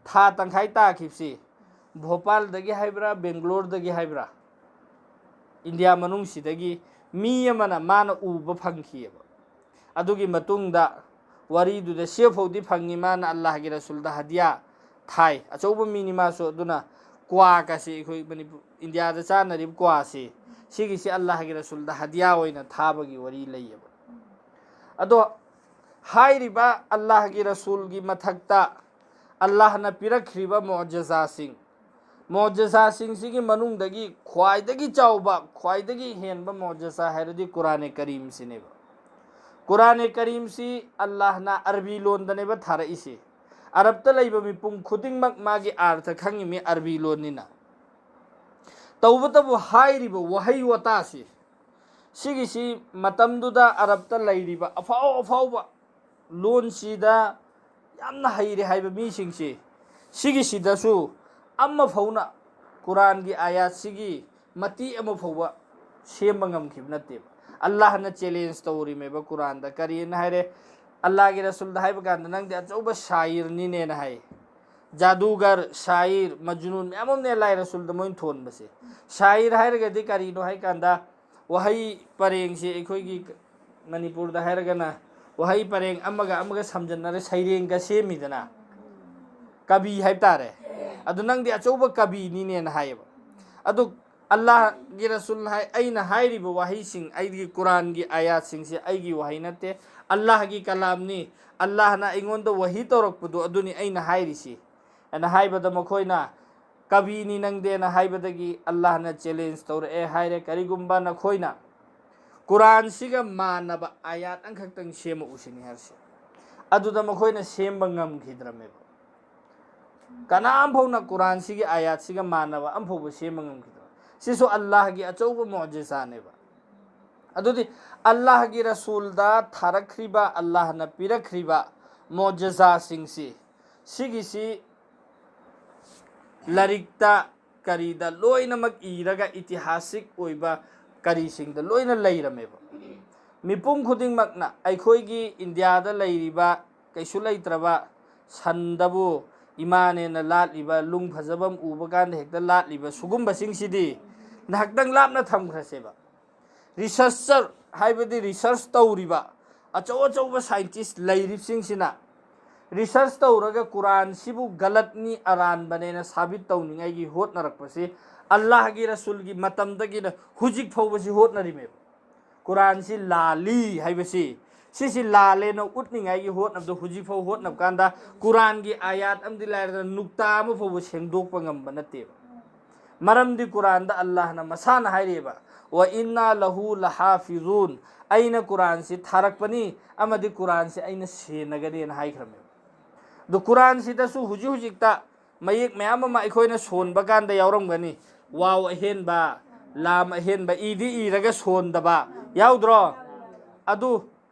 ꯊꯥ ꯇꯪꯈꯥꯏ ꯇꯥꯈꯤꯕꯁꯤ ꯚꯣꯄꯥꯜꯗꯒꯤ ꯍꯥꯏꯕ꯭ꯔꯥ, ꯕꯦꯡꯒ꯭ꯂꯣꯔꯗꯒꯤ ꯍꯥꯏꯕ꯭ꯔꯥ, ꯏꯟꯗꯤꯌꯥ ꯃꯅꯨꯡꯁꯤꯗꯒꯤ ꯃꯤ ꯑꯃꯅ ꯃꯥꯅ ꯎꯕ ꯐꯪꯈꯤꯑꯕ꯫ ꯑꯗꯨꯒꯤ ꯃꯇꯨꯡꯗ ꯋꯥꯔꯤꯗꯨꯗ ꯁꯤꯐꯥꯎꯗꯤ ꯐꯪꯉꯤ, ꯃꯥꯅ ꯑꯜꯂꯥꯍꯒꯤ ꯔꯁꯨꯜꯗ ꯍꯗꯤꯌꯥ ꯊꯥꯏ꯫ ꯑꯆꯧꯕ ꯃꯤꯅꯤ ꯃꯥꯁꯨ꯫ ꯑꯗꯨꯅ ꯀ꯭ꯋꯥꯀꯁꯤ, ꯑꯩꯈꯣꯏ ꯃꯅꯤꯄꯨꯔ, ꯏꯟꯗꯤꯌꯥꯗ ꯆꯥꯅꯔꯤꯕ ꯀ꯭ꯋꯥꯁꯤ, ꯁꯤꯒꯤꯁꯤ ꯑꯜꯂꯥꯍꯒꯤ ꯔꯁꯨꯜꯗ ꯍꯗꯤꯌꯥ ꯑꯣꯏꯅ ꯊꯥꯕꯒꯤ ꯋꯥꯔꯤ ꯂꯩꯌꯦꯕ꯫ ꯑꯗꯣ ꯍꯥꯏꯔꯤꯕ ꯑꯜꯂꯥꯍꯒꯤ ꯔꯁꯨꯜꯒꯤ ꯃꯊꯛꯇ ꯑꯜꯂꯥꯍꯅ ꯄꯤꯔꯛꯈ꯭ꯔꯤꯕ ꯃꯨꯑꯖꯤꯖꯥꯁꯤꯡ, ꯃꯣꯖꯖꯥꯁꯤꯡꯁꯤꯒꯤ ꯃꯅꯨꯡꯗꯒꯤ ꯈ꯭ꯋꯥꯏꯗꯒꯤ ꯆꯥꯎꯕ, ꯈ꯭ꯋꯥꯏꯗꯒꯤ ꯍꯦꯟꯕ ꯃꯣꯖꯖꯥ ꯍꯥꯏꯔꯗꯤ ꯀꯨꯔꯥꯅꯦ ꯀꯔꯤꯝꯁꯤꯅꯦꯕ꯫ ꯀꯨꯔꯥꯅꯦ ꯀꯔꯤꯝꯁꯤ ꯑꯜꯂꯥꯍꯅ ꯑꯔꯕꯤ ꯂꯣꯟꯗꯅꯦꯕ ꯊꯥꯔꯛꯏꯁꯦ꯫ ꯑꯔꯕꯇ ꯂꯩꯕ ꯃꯤꯄꯨꯝ ꯈꯨꯗꯤꯡꯃꯛ ꯃꯥꯒꯤ ꯑꯥꯔꯊ ꯈꯪꯉꯤꯃꯤ ꯑꯔꯕꯤ ꯂꯣꯟꯅꯤꯅ꯫ ꯇꯧꯕꯇꯕꯨ ꯍꯥꯏꯔꯤꯕ ꯋꯥꯍꯩ ꯋꯥꯇꯥꯁꯤ, ꯁꯤꯒꯤꯁꯤ ꯃꯇꯝꯗꯨꯗ ꯑꯔꯕꯇ ꯂꯩꯔꯤꯕ ꯑꯐꯥꯎ ꯑꯐꯥꯎꯕ ꯂꯣꯟꯁꯤꯗ ꯌꯥꯝꯅ ꯍꯩꯔꯦ ꯍꯥꯏꯕ ꯃꯤꯁꯤꯡꯁꯤ, ꯁꯤꯒꯤꯁꯤꯗꯁꯨ ꯑꯃ ꯐꯥꯎꯅ ꯀꯨꯔꯥꯟꯒꯤ ꯑꯥꯌꯥꯠꯁꯤꯒꯤ ꯃꯇꯦꯛ ꯑꯃ ꯐꯥꯎꯕ ꯁꯦꯝꯕ ꯉꯝꯈꯤꯕ ꯅꯠꯇꯦꯕ꯫ ꯑꯜꯂꯥꯍꯅ ꯆꯦꯂꯦꯟꯖ ꯇꯧꯔꯤꯃꯦꯕ ꯀꯨꯔꯥꯟꯗ꯫ ꯀꯔꯤꯅ ꯍꯥꯏꯔꯦ? ꯑꯜꯂꯥꯍꯒꯤ ꯔꯁꯨꯜꯗ ꯍꯥꯏꯕ ꯀꯥꯟꯗ, "ꯅꯪꯗꯤ ꯑꯆꯧꯕ ꯁꯥꯏꯔꯅꯤꯅꯦꯅ" ꯍꯥꯏ꯫ ꯖꯥꯗꯨꯒꯔ, ꯁꯥꯏꯔ, ꯃꯖꯅꯨꯟ ꯃꯌꯥꯝ ꯑꯃꯅꯦ ꯑꯜꯂꯥꯍꯒꯤ ꯔꯁꯨꯜꯗ ꯃꯣꯏꯅ ꯊꯣꯟꯕꯁꯦ꯫ ꯁꯥꯏꯔ ꯍꯥꯏꯔꯒꯗꯤ ꯀꯔꯤꯅꯣ ꯍꯥꯏ ꯀꯥꯟꯗ, ꯋꯥꯍꯩ ꯄꯔꯦꯡꯁꯦ ꯑꯩꯈꯣꯏꯒꯤ ꯃꯅꯤꯄꯨꯔꯗ ꯍꯥꯏꯔꯒꯅ ꯋꯥꯍꯩ ꯄꯔꯦꯡ ꯑꯃꯒ ꯑꯃꯒ ꯁꯝꯖꯟꯅꯔꯦ, ꯁꯩꯔꯦꯡꯒ ꯁꯦꯝꯃꯤꯗꯅ, ꯀꯕꯤ ꯍꯥꯏꯕ ꯇꯥꯔꯦ꯫ ꯑꯗꯨ ꯅꯪꯗꯤ ꯑꯆꯧꯕ ꯀꯕꯤꯅꯤꯅꯦꯅ ꯍꯥꯏꯌꯦꯕ꯫ ꯑꯗꯨ ꯑꯜꯂꯥꯍꯒꯤ ꯔꯁꯨꯜꯅ ꯍꯥꯏ, "ꯑꯩꯅ ꯍꯥꯏꯔꯤꯕ ꯋꯥꯍꯩꯁꯤꯡ, ꯑꯩꯒꯤ ꯀꯨꯔꯥꯟꯒꯤ ꯑꯥꯌꯥꯠꯁꯤꯡꯁꯦ ꯑꯩꯒꯤ ꯋꯥꯍꯩ ꯅꯠꯇꯦ, ꯑꯜꯂꯥꯍꯒꯤ ꯀꯂꯥꯝꯅꯤ, ꯑꯜꯂꯥꯍꯅ ꯑꯩꯉꯣꯟꯗ ꯋꯥꯍꯤ ꯇꯧꯔꯛꯄꯗꯣ ꯑꯗꯨꯅꯤ ꯑꯩꯅ ꯍꯥꯏꯔꯤꯁꯤ" ꯑꯅ ꯍꯥꯏꯕꯗ, ꯃꯈꯣꯏꯅ "ꯀꯕꯤꯅꯤ ꯅꯪꯗꯦꯅ" ꯍꯥꯏꯕꯗꯒꯤ ꯑꯜꯂꯥꯍꯅ ꯆꯦꯂꯦꯟꯖ ꯇꯧꯔꯛꯑꯦ ꯍꯥꯏꯔꯦ, "ꯀꯔꯤꯒꯨꯝꯕ ꯅꯈꯣꯏꯅ ꯀꯨꯔꯥꯟꯁꯤꯒ ꯃꯥꯟꯅꯕ ꯑꯥꯌꯥꯠ ꯑꯃꯈꯛꯇꯪ ꯁꯦꯝꯃꯛꯎꯁꯤꯅꯤ" ꯍꯥꯏꯔꯁꯤ꯫ ꯑꯗꯨꯗ ꯃꯈꯣꯏꯅ ꯁꯦꯝꯕ ꯉꯝꯈꯤꯗ꯭ꯔꯃꯦꯕ꯫ ꯀꯅꯥꯝ ꯐꯥꯎꯅ ꯀꯨꯔꯥꯟꯁꯤꯒꯤ ꯑꯥꯌꯥꯠꯁꯤꯒ ꯃꯥꯟꯅꯕ ꯑꯃꯐꯥꯎꯕ ꯁꯦꯝꯕ ꯉꯝꯈꯤꯗ꯭ꯔꯕ꯫ ꯁꯤꯁꯨ ꯑꯜꯂꯥꯍꯒꯤ ꯑꯆꯧꯕ ꯃꯨꯑꯖꯤꯖꯥꯅꯦꯕ꯫ ꯑꯗꯨꯗꯤ ꯑꯜꯂꯥꯍꯒꯤ ꯔꯁꯨꯜꯗ ꯊꯥꯔꯛꯈ꯭ꯔꯤꯕ, ꯑꯜꯂꯥꯍꯅ ꯄꯤꯔꯛꯈ꯭ꯔꯤꯕ ꯃꯨꯑꯖꯤꯖꯥꯁꯤꯡꯁꯤ, ꯁꯤꯒꯤꯁꯤ ꯂꯥꯏꯔꯤꯛꯇ ꯀꯔꯤꯗ ꯂꯣꯏꯅꯃꯛ ꯏꯔꯒ ꯏꯇꯤꯍꯥꯁꯤꯛ ꯑꯣꯏꯕ ꯀꯔꯤꯁꯤꯡꯗ ꯂꯣꯏꯅ ꯂꯩꯔꯝꯃꯦꯕ꯫ ꯃꯤꯄꯨꯝ ꯈꯨꯗꯤꯡꯃꯛꯅ ꯑꯩꯈꯣꯏꯒꯤ ꯏꯟꯗꯤꯌꯥꯗ ꯂꯩꯔꯤꯕ ꯀꯩꯁꯨ ꯂꯩꯇ꯭ꯔꯕ ꯁꯟꯗꯕꯨ ꯏꯃꯥꯅꯦꯅ ꯂꯥꯠꯂꯤꯕ, ꯂꯨꯡ ꯐꯖꯕ ꯑꯃ ꯎꯕ ꯀꯥꯟꯗ ꯍꯦꯛꯇ ꯂꯥꯠꯂꯤꯕ ꯁꯤꯒꯨꯝꯕꯁꯤꯡꯁꯤꯗꯤ ꯉꯥꯏꯍꯥꯛꯇꯪ ꯂꯥꯞꯅ ꯊꯝꯈ꯭ꯔꯁꯦꯕ꯫ ꯔꯤꯁꯔꯆꯔ ꯍꯥꯏꯕꯗꯤ ꯔꯤꯁꯔꯆ ꯇꯧꯔꯤꯕ ꯑꯆꯧ ꯑꯆꯧꯕ ꯁꯥꯏꯟꯇꯤꯁ ꯂꯩꯔꯤꯕꯁꯤꯡꯁꯤꯅ ꯔꯤꯁꯔꯆ ꯇꯧꯔꯒ ꯀꯨꯔꯥꯟꯁꯤꯕꯨ ꯒꯂꯠꯅꯤ, ꯑꯔꯥꯟꯕꯅꯦꯅ ꯁꯥꯕꯤꯠ ꯇꯧꯅꯤꯡꯉꯥꯏꯒꯤ ꯍꯣꯠꯅꯔꯛꯄꯁꯤ ꯑꯜꯂꯥꯍꯒꯤ ꯔꯁꯨꯜꯒꯤ ꯃꯇꯝꯗꯒꯤꯅ ꯍꯧꯖꯤꯛ ꯐꯥꯎꯕꯁꯤ ꯍꯣꯠꯅꯔꯤꯃꯦꯕ꯫ ꯀꯨꯔꯥꯟꯁꯤ ꯂꯥꯜꯂꯤ ꯍꯥꯏꯕꯁꯤ, ꯁꯤꯁꯤ ꯂꯥꯜꯂꯦꯅ ꯎꯠꯅꯤꯡꯉꯥꯏꯒꯤ ꯍꯣꯠꯅꯕꯗꯣ ꯍꯧꯖꯤꯛ ꯐꯥꯎ ꯍꯣꯠꯅꯕ ꯀꯥꯟꯗ ꯀꯨꯔꯥꯟꯒꯤ ꯑꯥꯌꯥꯠ ꯑꯃꯗꯤ ꯂꯥꯏꯔꯗꯅ ꯅꯨꯛꯇꯥ ꯑꯃ ꯐꯥꯎꯕ ꯁꯦꯡꯗꯣꯛꯄ ꯉꯝꯕ ꯅꯠꯇꯦꯕ꯫ ꯃꯔꯝꯗꯤ ꯀꯨꯔꯥꯟꯗ ꯑꯜꯂꯥꯍꯅ ꯃꯁꯥꯅ ꯍꯥꯏꯔꯤꯑꯕ, "ꯋ ꯏꯟꯅꯥ ꯂꯍꯨ ꯂꯍꯥꯐꯤꯖꯨꯟ", ꯑꯩꯅ ꯀꯨꯔꯥꯟꯁꯤ ꯊꯥꯔꯛꯄꯅꯤ ꯑꯃꯗꯤ ꯀꯨꯔꯥꯟꯁꯤ ꯑꯩꯅ ꯁꯦꯟꯅꯒꯅꯤꯅ ꯍꯥꯏꯈ꯭ꯔꯕꯅꯦꯕ꯫ ꯑꯗꯨ ꯀꯨꯔꯥꯟꯁꯤꯗꯁꯨ ꯍꯧꯖꯤꯛ ꯍꯧꯖꯤꯛꯇ ꯃꯌꯦꯛ ꯃꯌꯥꯝ ꯑꯃ ꯑꯩꯈꯣꯏꯅ ꯁꯣꯟꯕ ꯀꯥꯟꯗ ꯌꯥꯎꯔꯝꯒꯅꯤ, ꯋꯥꯎ ꯑꯍꯦꯟꯕ, ꯂꯥꯝ ꯑꯍꯦꯟꯕ, ꯏꯗꯤ ꯏꯔꯒ ꯁꯣꯟꯗꯕ ꯌꯥꯎꯗ꯭ꯔꯣ? ꯑꯗꯨ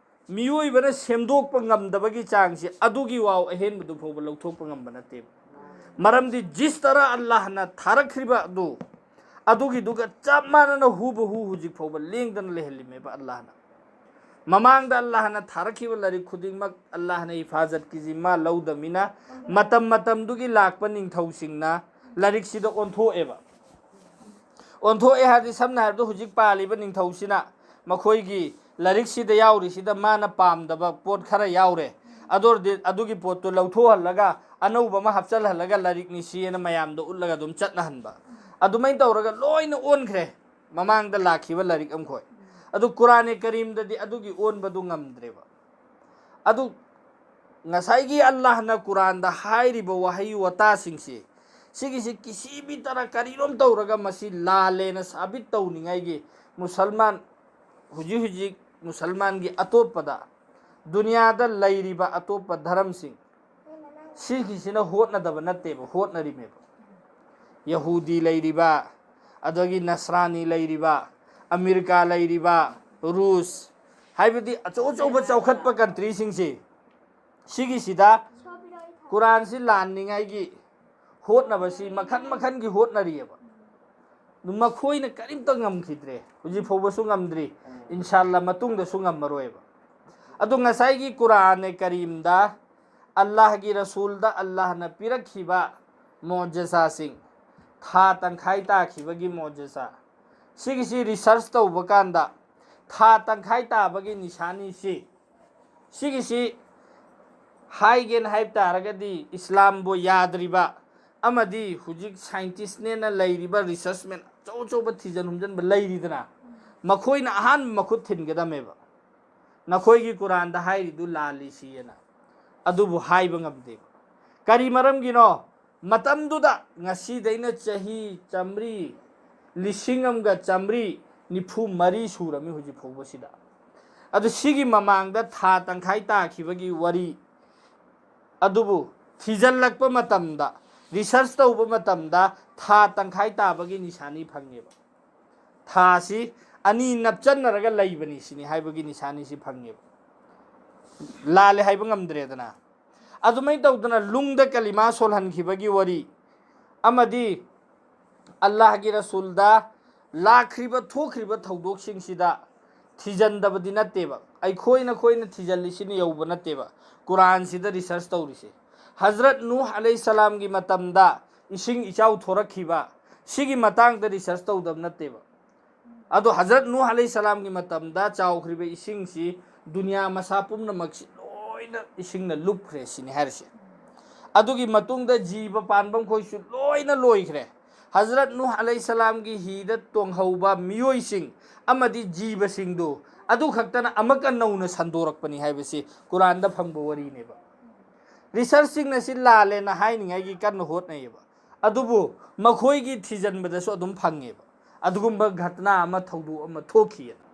ꯃꯤꯑꯣꯏꯕꯅ ꯁꯦꯝꯗꯣꯛꯄ ꯉꯝꯗꯕꯒꯤ ꯆꯥꯡꯁꯤ, ꯑꯗꯨꯒꯤ ꯋꯥꯎ ꯑꯍꯦꯟꯕꯗꯨ ꯐꯥꯎꯕ ꯂꯧꯊꯣꯛꯄ ꯉꯝꯕ ꯅꯠꯇꯦꯕ꯫ ꯃꯔꯝꯗꯤ ꯖꯤꯁ ꯇꯔꯥ ꯑꯜꯂꯥꯍꯅ ꯊꯥꯔꯛꯈ꯭ꯔꯤꯕ ꯑꯗꯨ, ꯑꯗꯨꯒꯤꯗꯨꯒ ꯆꯞ ꯃꯥꯟꯅꯅ ꯍꯨꯕꯍꯨ ꯍꯧꯖꯤꯛ ꯐꯥꯎꯕ ꯂꯦꯡꯗꯅ ꯂꯩꯍꯜꯂꯤꯃꯦꯕ ꯑꯜꯂꯥꯍꯅ꯫ ꯃꯃꯥꯡꯗ ꯑꯜꯂꯥꯍꯅ ꯊꯥꯔꯛꯈꯤꯕ ꯂꯥꯏꯔꯤꯛ ꯈꯨꯗꯤꯡꯃꯛ ꯑꯜꯂꯥꯍꯅ ꯍꯤꯐꯥꯖꯠꯀꯤ ꯖꯤꯝꯃꯥ ꯂꯧꯗꯕꯅꯤꯅ, ꯃꯇꯝ ꯃꯇꯝꯗꯨꯒꯤ ꯂꯥꯛꯄ ꯅꯤꯡꯊꯧꯁꯤꯡꯅ ꯂꯥꯏꯔꯤꯛꯁꯤꯗ ꯑꯣꯟꯊꯣꯛꯑꯦꯕ꯫ ꯑꯣꯟꯊꯣꯛꯑꯦ ꯍꯥꯏꯔꯗꯤ, ꯁꯝꯅ ꯍꯥꯏꯔꯕꯗ, ꯍꯧꯖꯤꯛ ꯄꯥꯜꯂꯤꯕ ꯅꯤꯡꯊꯧꯁꯤꯅ ꯃꯈꯣꯏꯒꯤ ꯂꯥꯏꯔꯤꯛꯁꯤꯗ ꯌꯥꯎꯔꯤꯁꯤꯗ ꯃꯥꯅ ꯄꯥꯝꯗꯕ ꯄꯣꯠ ꯈꯔ ꯌꯥꯎꯔꯦ, ꯑꯗꯨ ꯑꯣꯏꯔꯗꯤ ꯑꯗꯨꯒꯤ ꯄꯣꯠꯇꯨ ꯂꯧꯊꯣꯛꯍꯜꯂꯒ ꯑꯅꯧꯕ ꯑꯃ ꯍꯥꯞꯆꯜꯍꯜꯂꯒ ꯂꯥꯏꯔꯤꯛꯅꯤ ꯁꯤꯅ ꯃꯌꯥꯝꯗ ꯎꯠꯂꯒ ꯑꯗꯨꯝ ꯆꯠꯅꯍꯟꯕ꯫ ꯑꯗꯨꯃꯥꯏꯅ ꯇꯧꯔꯒ ꯂꯣꯏꯅ ꯑꯣꯟꯈ꯭ꯔꯦ ꯃꯃꯥꯡꯗ ꯂꯥꯛꯈꯤꯕ ꯂꯥꯏꯔꯤꯛ ꯑꯃꯈꯣꯏ꯫ ꯑꯗꯨ ꯀꯨꯔꯥꯟ ꯀꯔꯤꯝꯗꯗꯤ ꯑꯗꯨꯒꯤ ꯑꯣꯟꯕꯗꯨ ꯉꯝꯗ꯭ꯔꯦꯕ꯫ ꯑꯗꯨ ꯉꯁꯥꯏꯒꯤ ꯑꯜꯂꯥꯍꯅ ꯀꯨꯔꯥꯟꯗ ꯍꯥꯏꯔꯤꯕ ꯋꯥꯍꯩ ꯋꯥꯇꯥꯁꯤꯡꯁꯤ, ꯁꯤꯒꯤꯁꯤ ꯀꯤꯁꯤ ꯕꯤ ꯇꯔꯥ ꯀꯔꯤꯅꯣꯝ ꯇꯧꯔꯒ ꯃꯁꯤ ꯂꯥꯜꯂꯦꯅ ꯁꯥꯕꯤꯠ ꯇꯧꯅꯤꯡꯉꯥꯏꯒꯤ ꯃꯨꯁꯜꯃꯥꯟ, ꯍꯧꯖꯤꯛ ꯍꯧꯖꯤꯛ ꯃꯨꯁꯜꯃꯥꯟꯒꯤ ꯑꯇꯣꯞꯄꯗ, ꯗꯨꯅꯤꯌꯥꯗ ꯂꯩꯔꯤꯕ ꯑꯇꯣꯞꯄ ꯙꯔꯝꯁꯤꯡ, ꯁꯤꯒꯤꯁꯤꯅ ꯍꯣꯠꯅꯗꯕ ꯅꯠꯇꯦꯕ, ꯍꯣꯠꯅꯔꯤꯃꯦꯕ꯫ ꯌꯍꯨꯗꯤ ꯂꯩꯔꯤꯕ, ꯑꯗꯒꯤ ꯅꯁꯔꯥꯅꯤ ꯂꯩꯔꯤꯕ, ꯑꯃꯦꯔꯤꯀꯥ ꯂꯩꯔꯤꯕ, ꯔꯨꯁ, ꯍꯥꯏꯕꯗꯤ ꯑꯆꯧ ꯑꯆꯧꯕ ꯆꯥꯎꯈꯠꯄ ꯀꯟꯇ꯭ꯔꯤꯁꯤꯡꯁꯤ, ꯁꯤꯒꯤꯁꯤꯗ ꯀꯨꯔꯥꯟꯁꯤ ꯂꯥꯟꯅꯤꯡꯉꯥꯏꯒꯤ ꯍꯣꯠꯅꯕꯁꯤ ꯃꯈꯟ ꯃꯈꯟꯒꯤ ꯍꯣꯠꯅꯔꯤꯑꯕ꯫ ꯑꯗꯨ ꯃꯈꯣꯏꯅ ꯀꯔꯤꯝꯇ ꯉꯝꯈꯤꯗ꯭ꯔꯦ, ꯍꯧꯖꯤꯛ ꯐꯥꯎꯕꯁꯨ ꯉꯝꯗ꯭ꯔꯤ, ꯏꯟꯁꯥꯜꯂꯥ ꯃꯇꯨꯡꯗꯁꯨ ꯉꯝꯃꯔꯣꯏꯕ꯫ ꯑꯗꯨ ꯉꯁꯥꯏꯒꯤ ꯀꯨꯔꯥꯟ ꯀꯔꯤꯝꯗ ꯑꯜꯂꯥꯍꯒꯤ ꯔꯁꯨꯜꯗ ꯑꯜꯂꯥꯍꯅ ꯄꯤꯔꯛꯈꯤꯕ ꯃꯣꯖꯦꯖꯥꯁꯤꯡ, ꯊꯥ ꯇꯪꯈꯥꯏ ꯇꯥꯈꯤꯕꯒꯤ ꯃꯣꯖꯦꯖꯥ, ꯁꯤꯒꯤꯁꯤ ꯔꯤꯁꯔꯁ ꯇꯧꯕ ꯀꯥꯟꯗ ꯊꯥ ꯇꯪꯈꯥꯏ ꯇꯥꯕꯒꯤ ꯅꯤꯁꯥꯅꯤꯁꯤ, ꯁꯤꯒꯤꯁꯤ ꯍꯥꯏꯒꯦꯅ ꯍꯥꯏꯕ ꯇꯥꯔꯒꯗꯤ ꯏꯁꯂꯥꯝꯕꯨ ꯌꯥꯗ꯭ꯔꯤꯕ ꯑꯃꯗꯤ ꯍꯧꯖꯤꯛ ꯁꯥꯏꯟꯇꯤꯁꯅꯦꯅ ꯂꯩꯔꯤꯕ ꯔꯤꯁꯔꯁꯃꯦꯟ ꯑꯆꯧ ꯑꯆꯧꯕ ꯊꯤꯖꯟ ꯍꯨꯝꯖꯟꯕ ꯂꯩꯔꯤꯗꯅ, ꯃꯈꯣꯏꯅ ꯑꯍꯥꯟꯕ ꯃꯈꯨꯠ ꯊꯤꯟꯒꯗꯝꯃꯦꯕ꯫ ꯅꯈꯣꯏꯒꯤ ꯀꯨꯔꯥꯟꯗ ꯍꯥꯏꯔꯤꯗꯨ ꯂꯥꯜꯂꯤ ꯁꯤꯑꯅ꯫ ꯑꯗꯨꯕꯨ ꯍꯥꯏꯕ ꯉꯝꯗꯦꯕ꯫ ꯀꯔꯤ ꯃꯔꯝꯒꯤꯅꯣ? ꯃꯇꯝꯗꯨꯗ, ꯉꯁꯤꯗꯩꯅ ꯆꯍꯤ ꯆꯥꯝꯃꯔꯤ, ꯂꯤꯁꯤꯡ ꯑꯃꯒ ꯆꯥꯝꯃꯔꯤ ꯅꯤꯐꯨ ꯃꯔꯤ ꯁꯨꯔꯝꯃꯤ ꯍꯧꯖꯤꯛ ꯐꯥꯎꯕꯁꯤꯗ꯫ ꯑꯗꯨ ꯁꯤꯒꯤ ꯃꯃꯥꯡꯗ ꯊꯥ ꯇꯪꯈꯥꯏ ꯇꯥꯈꯤꯕꯒꯤ ꯋꯥꯔꯤ ꯑꯗꯨꯕꯨ ꯊꯤꯖꯤꯜꯂꯛꯄ ꯃꯇꯝꯗ, ꯔꯤꯁꯔꯁ ꯇꯧꯕ ꯃꯇꯝꯗ ꯊꯥ ꯇꯪꯈꯥꯏ ꯇꯥꯕꯒꯤ ꯅꯤꯁꯥꯅꯤ ꯐꯪꯉꯦꯕ꯫ ꯊꯥꯁꯤ ꯑꯅꯤ ꯅꯞꯆꯟꯅꯔꯒ ꯂꯩꯕꯅꯤ ꯁꯤꯅꯤ ꯍꯥꯏꯕꯒꯤ ꯅꯤꯁꯥꯅꯤꯁꯤ ꯐꯪꯉꯦꯕ꯫ ꯂꯥꯜꯂꯦ ꯍꯥꯏꯕ ꯉꯝꯗ꯭ꯔꯦꯗꯅ꯫ ꯑꯗꯨꯃꯥꯏꯅ ꯇꯧꯗꯅ ꯂꯨꯡꯗ ꯀꯂꯤꯃꯥ ꯁꯣꯜꯍꯟꯈꯤꯕꯒꯤ ꯋꯥꯔꯤ ꯑꯃꯗꯤ ꯑꯜꯂꯥꯍꯒꯤ ꯔꯁꯨꯜꯗ ꯂꯥꯛꯈ꯭ꯔꯤꯕ, ꯊꯣꯛꯈ꯭ꯔꯤꯕ ꯊꯧꯗꯣꯛꯁꯤꯡꯁꯤꯗ ꯊꯤꯖꯟꯗꯕꯗꯤ ꯅꯠꯇꯦꯕ꯫ ꯑꯩꯈꯣꯏꯅ, ꯑꯩꯈꯣꯏꯅ ꯊꯤꯖꯜꯂꯤꯁꯤꯅ ꯌꯧꯕ ꯅꯠꯇꯦꯕ꯫ ꯀꯨꯔꯥꯟꯁꯤꯗ ꯔꯤꯁꯔꯁ ꯇꯧꯔꯤꯁꯦ꯫ ꯍꯖꯔꯠ ꯅꯨꯍ ꯑꯂꯩꯍꯤ ꯁꯂꯥꯝꯒꯤ ꯃꯇꯝꯗ ꯏꯁꯤꯡ ꯏꯆꯥꯎ ꯊꯣꯔꯛꯈꯤꯕ, ꯁꯤꯒꯤ ꯃꯇꯥꯡꯗ ꯔꯤꯁꯔꯁ ꯇꯧꯗꯕ ꯅꯠꯇꯦꯕ꯫ ꯑꯗꯣ ꯍꯖꯔꯠ ꯅꯨꯍ ꯑꯂꯩꯍꯤ ꯁꯂꯥꯝꯒꯤ ꯃꯇꯝꯗ ꯆꯥꯎꯈ꯭ꯔꯤꯕ ꯏꯁꯤꯡꯁꯤ ꯗꯨꯅꯤꯌꯥ ꯃꯁꯥ ꯄꯨꯝꯅꯃꯛꯁꯤ ꯂꯣꯏꯅ ꯏꯁꯤꯡꯅ ꯂꯨꯞꯈ꯭ꯔꯦ ꯁꯤꯅꯤ ꯍꯥꯏꯔꯤꯁꯦ꯫ ꯑꯗꯨꯒꯤ ꯃꯇꯨꯡꯗ ꯖꯤꯕ ꯄꯥꯟꯕ ꯃꯈꯣꯏꯁꯨ ꯂꯣꯏꯅ ꯂꯣꯏꯈ꯭ꯔꯦ꯫ ꯍꯖꯔꯠ ꯅꯨꯍ ꯑꯂꯩꯍꯤ ꯁꯂꯥꯝꯒꯤ ꯍꯤꯗ ꯇꯣꯡꯍꯧꯕ ꯃꯤꯑꯣꯏꯁꯤꯡ ꯑꯃꯗꯤ ꯖꯤꯕꯁꯤꯡꯗꯨ ꯑꯗꯨ ꯈꯛꯇꯅ ꯑꯃꯨꯛꯀ ꯅꯧꯅ ꯁꯟꯗꯣꯔꯛꯄꯅꯤ ꯍꯥꯏꯕꯁꯤ ꯀꯨꯔꯥꯟꯗ ꯐꯪꯕ ꯋꯥꯔꯤꯅꯦꯕ꯫ ꯔꯤꯁꯔꯁꯁꯤꯡꯅ ꯁꯤ ꯂꯥꯜꯂꯦꯅ ꯍꯥꯏꯅꯤꯡꯉꯥꯏꯒꯤ ꯀꯟꯅ ꯍꯣꯠꯅꯩꯌꯦꯕ꯫ ꯑꯗꯨꯕꯨ ꯃꯈꯣꯏꯒꯤ ꯊꯤꯖꯤꯟꯕꯗꯁꯨ ꯑꯗꯨꯝ ꯐꯪꯉꯦꯕ꯫ ꯑꯗꯨꯒꯨꯝꯕ ꯘꯇꯅꯥ ꯑꯃ, ꯊꯧꯗꯣꯛ ꯑꯃ ꯊꯣꯛꯈꯤꯑꯅ꯫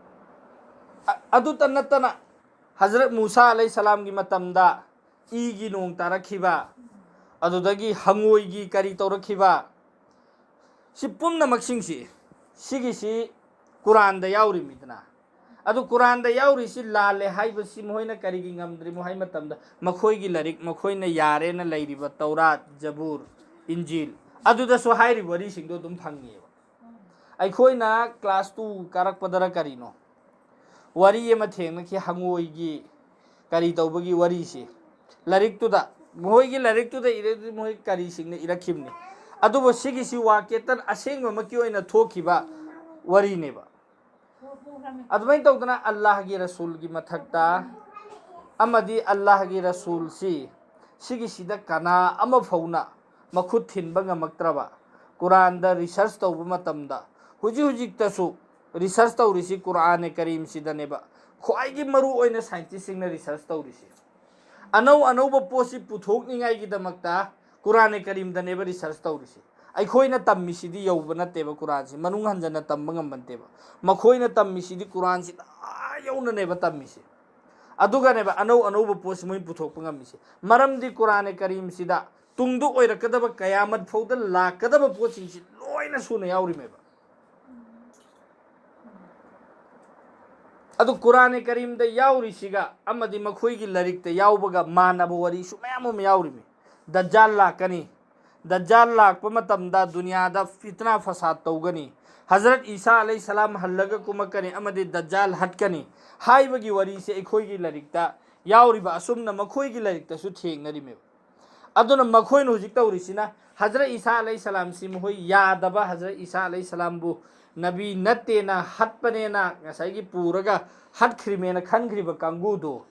ꯑ-, ꯑꯗꯨꯇ ꯅꯠꯇꯅ ꯍꯖꯔꯠ ꯃꯨꯁꯥ ꯑꯂꯩꯍꯤ ꯁꯂꯥꯝꯒꯤ ꯃꯇꯝꯗ ꯏꯒꯤ ꯅꯣꯡ ꯇꯥꯔꯛꯈꯤꯕ, ꯑꯗꯨꯗꯒꯤ ꯍꯪꯉꯣꯏꯒꯤ ꯀꯔꯤ ꯇꯧꯔꯛꯈꯤꯕ, ꯁꯤ ꯄꯨꯝꯅꯃꯛꯁꯤꯡꯁꯤ, ꯁꯤꯒꯤꯁꯤ ꯀꯨꯔꯥꯟꯗ ꯌꯥꯎꯔꯤꯃꯤꯗꯅ꯫ ꯑꯗꯨ ꯀꯨꯔꯥꯟꯗ ꯌꯥꯎꯔꯤꯁꯤ ꯂꯥꯜꯂꯦ ꯍꯥꯏꯕꯁꯤ ꯃꯈꯣꯏꯅ ꯀꯔꯤꯒꯤ ꯉꯝꯗ꯭ꯔꯤꯃꯣ ꯍꯥꯏ ꯃꯇꯝꯗ, ꯃꯈꯣꯏꯒꯤ ꯂꯥꯏꯔꯤꯛ, ꯃꯈꯣꯏꯅ ꯌꯥꯔꯦꯅ ꯂꯩꯔꯤꯕ ꯇꯧꯔꯥꯠ, ꯖꯕꯨꯔ, ꯏꯟꯖꯤꯜ, ꯑꯗꯨꯗꯁꯨ ꯍꯥꯏꯔꯤꯕ ꯋꯥꯔꯤꯁꯤꯡꯗꯣ ꯑꯗꯨꯝ ꯐꯪꯉꯦꯕ꯫ ꯑꯩꯈꯣꯏꯅ ꯀ꯭ꯂꯥꯁ ꯇꯨ ꯀꯥꯔꯛꯄꯗꯔ ꯀꯔꯤꯅꯣ, ꯋꯥꯔꯤ ꯑꯃ ꯊꯦꯡꯅꯈꯤ, ꯍꯪꯉꯣꯏꯒꯤ ꯀꯔꯤ ꯇꯧꯕꯒꯤ ꯋꯥꯔꯤꯁꯤ꯫ ꯂꯥꯏꯔꯤꯛꯇꯨꯗ, ꯃꯈꯣꯏꯒꯤ ꯂꯥꯏꯔꯤꯛꯇꯨꯗ ꯏꯔꯗꯤ ꯃꯈꯣꯏ ꯀꯔꯤꯁꯤꯡꯅ ꯏꯔꯛꯈꯤꯕꯅꯤ꯫ ꯑꯗꯨꯕꯨ ꯁꯤꯒꯤꯁꯤ ꯋꯥꯀꯦꯇꯟ ꯑꯁꯦꯡꯕꯃꯛꯀꯤ ꯑꯣꯏꯅ ꯊꯣꯛꯈꯤꯕ ꯋꯥꯔꯤꯅꯦꯕ꯫ ꯑꯗꯨꯃꯥꯏꯅ ꯇꯧꯗꯅ ꯑꯜꯂꯥꯍꯒꯤ ꯔꯁꯨꯜꯒꯤ ꯃꯊꯛꯇ ꯑꯃꯗꯤ ꯑꯜꯂꯥꯍꯒꯤ ꯔꯁꯨꯜꯁꯤ, ꯁꯤꯒꯤꯁꯤꯗ ꯀꯅꯥ ꯑꯃꯐꯧꯅ ꯃꯈꯨꯠ ꯊꯤꯟꯕ ꯉꯝꯃꯛꯇ꯭ꯔꯕ, ꯀꯨꯔꯥꯟꯗ ꯔꯤꯁꯔꯁ ꯇꯧꯕ ꯃꯇꯝꯗ, ꯍꯧꯖꯤꯛ ꯍꯧꯖꯤꯛꯇꯁꯨ ꯔꯤꯁꯔꯁ ꯇꯧꯔꯤꯁꯤ ꯀꯨꯔꯥꯟꯅꯦ ꯀꯔꯤꯝꯁꯤꯗꯅꯦꯕ꯫ ꯈ꯭ꯋꯥꯏꯒꯤ ꯃꯔꯨ ꯑꯣꯏꯅ ꯁꯥꯏꯟꯇꯤꯁꯁꯤꯡꯅ ꯔꯤꯁꯔꯁ ꯇꯧꯔꯤꯁꯤ, ꯑꯅꯧ ꯑꯅꯧꯕ ꯄꯣꯠꯁꯤ ꯄꯨꯊꯣꯛꯅꯤꯡꯉꯥꯏꯒꯤꯗꯃꯛꯇ ꯀꯨꯔꯥꯅꯦ ꯀꯔꯤꯝꯗꯅꯦꯕ ꯔꯤꯁꯔꯁ ꯇꯧꯔꯤꯁꯤ꯫ ꯑꯩꯈꯣꯏꯅ ꯇꯝꯃꯤꯁꯤꯗꯤ ꯌꯧꯕ ꯅꯠꯇꯦꯕ ꯀꯨꯔꯥꯟꯁꯤ, ꯃꯅꯨꯡ ꯍꯟꯖꯟꯅ ꯇꯝꯕ ꯉꯝꯕ ꯅꯠꯇꯦꯕ꯫ ꯃꯈꯣꯏꯅ ꯇꯝꯃꯤꯁꯤꯗꯤ ꯀꯨꯔꯥꯟꯁꯤꯗ ꯑꯥ ꯌꯧꯅꯅꯦꯕ ꯇꯝꯃꯤꯁꯤ꯫ ꯑꯗꯨꯒꯅꯦꯕ ꯑꯅꯧ ꯑꯅꯧꯕ ꯄꯣꯠꯁꯤ ꯃꯣꯏ ꯄꯨꯊꯣꯛꯄ ꯉꯝꯃꯤꯁꯤ꯫ ꯃꯔꯝꯗꯤ ꯀꯨꯔꯥꯅꯦ ꯀꯔꯤꯝꯁꯤꯗ ꯇꯨꯡꯗ ꯑꯣꯏꯔꯛꯀꯗꯕ ꯀꯌꯥꯃꯠ ꯐꯥꯎꯗ ꯂꯥꯛꯀꯗꯕ ꯄꯣꯠꯁꯤꯡꯁꯤ ꯂꯣꯏꯅ ꯁꯨꯅ ꯌꯥꯎꯔꯤꯃꯦꯕ꯫ ꯑꯗꯨ ꯀꯨꯔꯥꯅꯦ ꯀꯔꯤꯝꯗ ꯌꯥꯎꯔꯤꯁꯤꯒ ꯑꯃꯗꯤ ꯃꯈꯣꯏꯒꯤ ꯂꯥꯏꯔꯤꯛꯇ ꯌꯥꯎꯕꯒ ꯃꯥꯟꯅꯕ ꯋꯥꯔꯤꯁꯨ ꯃꯌꯥꯝ ꯑꯃ ꯌꯥꯎꯔꯤꯃꯤ꯫ ꯗꯖꯥꯜ ꯂꯥꯛꯀꯅꯤ, ꯗꯖꯥꯜ ꯂꯥꯛꯄ ꯃꯇꯝꯗ ꯗꯨꯅꯤꯌꯥꯗ ꯐꯤꯇꯅꯥ ꯐꯁꯥꯗ ꯇꯧꯒꯅꯤ, ꯍꯖꯔꯠ ꯏꯁꯥ ꯑꯂꯩ ꯁꯂꯥꯝ ꯍꯜꯂꯒ ꯀꯨꯝꯃꯛꯀꯅꯤ ꯑꯃꯗꯤ ꯗꯖꯥꯜ ꯍꯠꯀꯅꯤ ꯍꯥꯏꯕꯒꯤ ꯋꯥꯔꯤꯁꯦ ꯑꯩꯈꯣꯏꯒꯤ ꯂꯥꯏꯔꯤꯛꯇ ꯌꯥꯎꯔꯤꯕ ꯑꯁꯨꯝꯅ ꯃꯈꯣꯏꯒꯤ ꯂꯥꯏꯔꯤꯛꯇꯁꯨ ꯊꯦꯡꯅꯔꯤꯃꯦꯕ꯫ ꯑꯗꯨꯅ ꯃꯈꯣꯏꯅ ꯍꯧꯖꯤꯛ ꯇꯧꯔꯤꯁꯤꯅ ꯍꯖꯔꯠ ꯏꯁꯥ ꯑꯂꯩ ꯁꯂꯥꯝꯁꯤ ꯃꯈꯣꯏ ꯌꯥꯗꯕ, ꯍꯖꯔꯠ ꯏꯁꯥ ꯑꯂꯩ ꯁꯂꯥꯝꯕꯨ ꯅꯕꯤ ꯅꯠꯇꯦꯅ ꯍꯠꯄꯅꯦꯅ ꯉꯁꯥꯏꯒꯤ ꯄꯨꯔꯒ ꯍꯠꯈ꯭ꯔꯤꯃꯦꯅ ꯈꯟꯈ꯭ꯔꯤꯕ ꯀꯥꯡꯕꯨꯗꯨ,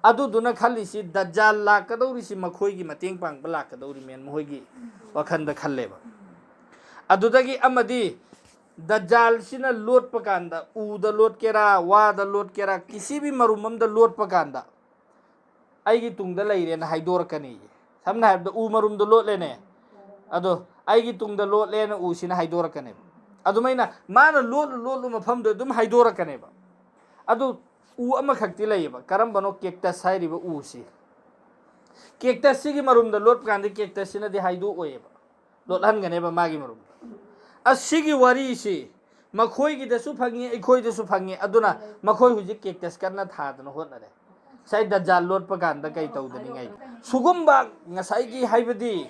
ꯑꯗꯨꯗꯨꯅ ꯈꯜꯂꯤꯁꯤ ꯗꯖꯥꯜ ꯂꯥꯛꯀꯗꯧꯔꯤꯁꯤ ꯃꯈꯣꯏꯒꯤ ꯃꯇꯦꯡ ꯄꯥꯡꯕ ꯂꯥꯛꯀꯗꯧꯔꯤꯃꯦꯅ ꯃꯈꯣꯏꯒꯤ ꯋꯥꯈꯜꯗ ꯈꯜꯂꯦꯕ꯫ ꯑꯗꯨꯗꯒꯤ ꯑꯃꯗꯤ ꯗꯖꯥꯜꯁꯤꯅ ꯂꯣꯠꯄ ꯀꯥꯟꯗ ꯎꯗ ꯂꯣꯠꯀꯦꯔꯥ, ꯋꯥꯗ ꯂꯣꯠꯀꯦꯔꯥ, ꯀꯤꯁꯤꯕꯤ ꯃꯔꯨꯝ ꯑꯃꯗ ꯂꯣꯠꯄ ꯀꯥꯟꯗ ꯑꯩꯒꯤ ꯇꯨꯡꯗ ꯂꯩꯔꯦꯅ ꯍꯥꯏꯗꯣꯔꯛꯀꯅꯤ꯫ ꯁꯝꯅ ꯍꯥꯏꯔꯕꯗ ꯎ ꯃꯔꯨꯝꯗꯣ ꯂꯣꯠꯂꯦꯅꯦ, ꯑꯗꯣ ꯑꯩꯒꯤ ꯇꯨꯡꯗ ꯂꯣꯠꯂꯦꯅ ꯎꯁꯤꯅ ꯍꯥꯏꯗꯣꯔꯛꯀꯅꯦꯕ꯫ ꯑꯗꯨꯃꯥꯏꯅ ꯃꯥꯅ ꯂꯣꯠꯂꯨ ꯂꯣꯠꯂꯨ ꯃꯐꯝꯗꯣ ꯑꯗꯨꯝ ꯍꯥꯏꯗꯣꯔꯛꯀꯅꯦꯕ꯫ ꯑꯗꯨ ꯎ ꯑꯃꯈꯛꯇꯤ ꯂꯩꯌꯦꯕ꯫ ꯀꯔꯝꯕꯅꯣ? ꯀꯦꯛꯇꯁ ꯍꯥꯏꯔꯤꯕ ꯎꯁꯤ꯫ ꯀꯦꯛꯇꯁꯁꯤꯒꯤ ꯃꯔꯨꯝꯗ ꯂꯣꯠꯄ ꯀꯥꯟꯗ ꯀꯦꯛꯇꯁꯁꯤꯅꯗꯤ ꯍꯥꯏꯗꯣꯛꯑꯣꯏꯌꯦꯕ, ꯂꯣꯠꯍꯟꯒꯅꯦꯕ ꯃꯥꯒꯤ ꯃꯔꯨꯝꯗ꯫ ꯑꯁꯤꯒꯤ ꯋꯥꯔꯤꯁꯤ ꯃꯈꯣꯏꯒꯤꯗꯁꯨ ꯐꯪꯉꯤ, ꯑꯩꯈꯣꯏꯗꯁꯨ ꯐꯪꯉꯤ꯫ ꯑꯗꯨꯅ ꯃꯈꯣꯏ ꯍꯧꯖꯤꯛ ꯀꯦꯛꯇꯁ ꯀꯟꯅ ꯊꯥꯗꯅ ꯍꯣꯠꯅꯔꯦ꯫ ꯉꯁꯥꯏ ꯗꯖꯥꯜ ꯂꯣꯠꯄ ꯀꯥꯟꯗ ꯀꯩ ꯇꯧꯗꯅꯤꯡꯉꯥꯏ? ꯁꯨꯒꯨꯝꯕ ꯉꯁꯥꯏꯒꯤ, ꯍꯥꯏꯕꯗꯤ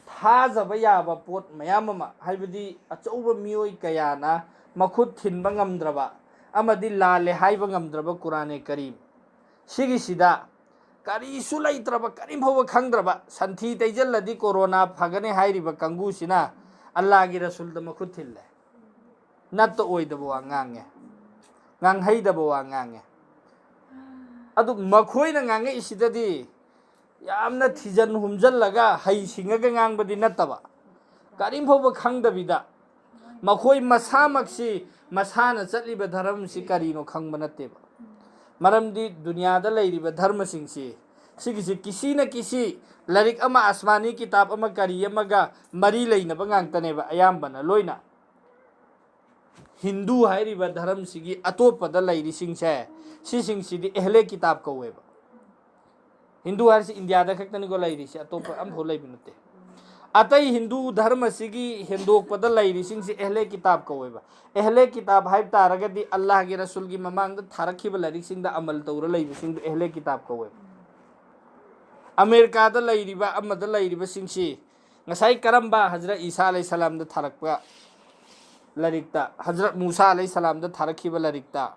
ꯊꯥꯖꯕ ꯌꯥꯕ ꯄꯣꯠ ꯃꯌꯥꯝ ꯑꯃ, ꯍꯥꯏꯕꯗꯤ ꯑꯆꯧꯕ ꯃꯤꯑꯣꯏ ꯀꯌꯥꯅ ꯃꯈꯨꯠ ꯊꯤꯟꯕ ꯉꯝꯗ꯭ꯔꯕ ꯑꯃꯗꯤ ꯂꯥꯜꯂꯦ ꯍꯥꯏꯕ ꯉꯝꯗ꯭ꯔꯕ ꯀꯨꯔꯥꯅꯦ ꯀꯔꯤꯝ ꯁꯤꯒꯤꯁꯤꯗ ꯀꯔꯤꯁꯨ ꯂꯩꯇ꯭ꯔꯕ, ꯀꯔꯤꯝ ꯐꯥꯎꯕ ꯈꯪꯗ꯭ꯔꯕ, ꯁꯟꯊꯤ ꯇꯩꯖꯜꯂꯗꯤ ꯀꯣꯔꯣꯅꯥ ꯐꯒꯅꯤ ꯍꯥꯏꯔꯤꯕ ꯀꯥꯡꯕꯨꯁꯤꯅ ꯑꯜꯂꯥꯒꯤ ꯔꯁꯨꯜꯗ ꯃꯈꯨꯠ ꯊꯤꯜꯂꯦ꯫ ꯅꯠꯇ ꯑꯣꯏꯗꯕ ꯋꯥ ꯉꯥꯡꯉꯦ, ꯉꯥꯡꯍꯩꯗꯕ ꯋꯥ ꯉꯥꯡꯉꯦ꯫ ꯑꯗꯨ ꯃꯈꯣꯏꯅ ꯉꯥꯡꯉꯛꯏꯁꯤꯗꯗꯤ ꯌꯥꯝꯅ ꯊꯤꯖꯟ ꯍꯨꯝꯖꯜꯂꯒ ꯍꯩ ꯁꯤꯡꯉꯒ ꯉꯥꯡꯕꯗꯤ ꯅꯠꯇꯕ, ꯀꯔꯤꯝ ꯐꯥꯎꯕ ꯈꯪꯗꯕꯤꯗ ꯃꯈꯣꯏ ꯃꯁꯥꯃꯛꯁꯤ, ꯃꯁꯥꯅ ꯆꯠꯂꯤꯕ ꯙꯔꯃꯁꯤ ꯀꯔꯤꯅꯣ ꯈꯪꯕ ꯅꯠꯇꯦꯕ꯫ ꯃꯔꯝꯗꯤ ꯗꯨꯅꯤꯌꯥꯗ ꯂꯩꯔꯤꯕ ꯙꯔꯃꯁꯤꯡꯁꯤ ꯁꯤꯒꯤꯁꯤ ꯀꯤꯁꯤꯅ ꯀꯤꯁꯤ ꯂꯥꯏꯔꯤꯛ ꯑꯃ, ꯑꯁꯃꯥꯅꯤ ꯀꯤꯇꯥꯕ ꯑꯃ, ꯀꯔꯤ ꯑꯃꯒ ꯃꯔꯤ ꯂꯩꯅꯕ ꯉꯥꯛꯇꯅꯦꯕ ꯑꯌꯥꯝꯕꯅ ꯂꯣꯏꯅ꯫ ꯍꯤꯟꯗꯨ ꯍꯥꯏꯔꯤꯕ ꯙꯔꯝꯁꯤꯒꯤ ꯑꯇꯣꯞꯄꯗ ꯂꯩꯔꯤꯁꯤꯡꯁꯦ, ꯁꯤꯁꯤꯡꯁꯤꯗꯤ ꯑꯦꯍꯂꯦ ꯀꯤꯇꯥꯕ ꯀꯧꯋꯦꯕ꯫ ꯍꯤꯟꯗꯨ ꯍꯥꯏꯔꯤꯁꯤ ꯏꯟꯗꯤꯌꯥꯗ ꯈꯛꯇꯅꯤꯀꯣ ꯂꯩꯔꯤꯁꯤ, ꯑꯇꯣꯞꯄ ꯑꯝꯐꯥꯎ ꯂꯩꯕ ꯅꯠꯇꯦ꯫ ꯑꯇꯩ ꯍꯤꯟꯗꯨ ꯙꯔꯃꯁꯤꯒꯤ ꯍꯦꯟꯗꯣꯛꯄꯗ ꯂꯩꯔꯤꯁꯤꯡꯁꯤ ꯑꯦꯍꯂꯦ ꯀꯤꯇꯥꯕ ꯀꯧꯋꯦꯕ꯫ ꯑꯦꯍꯂꯦ ꯀꯤꯇꯥꯕ ꯍꯥꯏꯕ ꯇꯥꯔꯒꯗꯤ ꯑꯜꯂꯥꯍꯒꯤ ꯔꯁꯨꯜꯒꯤ ꯃꯃꯥꯡꯗ ꯊꯥꯔꯛꯈꯤꯕ ꯂꯥꯏꯔꯤꯛꯁꯤꯡꯗ ꯑꯃꯜ ꯇꯧꯔ ꯂꯩꯕꯁꯤꯡꯗꯨ ꯑꯦꯍꯂꯦ ꯀꯤꯇꯥꯕ ꯀꯧꯋꯦꯕ꯫ ꯑꯃꯦꯔꯤꯀꯥꯗ ꯂꯩꯔꯤꯕ ꯑꯃꯗ ꯂꯩꯔꯤꯕꯁꯤꯡꯁꯤ ꯉꯁꯥꯏ ꯀꯔꯝꯕ ꯍꯖꯔꯠ ꯏꯁꯥ ꯑꯂꯩꯍꯤ ꯁꯂꯥꯝꯗ ꯊꯥꯔꯛꯄ ꯂꯥꯏꯔꯤꯛꯇ, ꯍꯖꯔꯠ ꯃꯨꯁꯥ ꯑꯂꯩꯍꯤ ꯁꯂꯥꯝꯗ ꯊꯥꯔꯛꯈꯤꯕ ꯂꯥꯏꯔꯤꯛꯇ,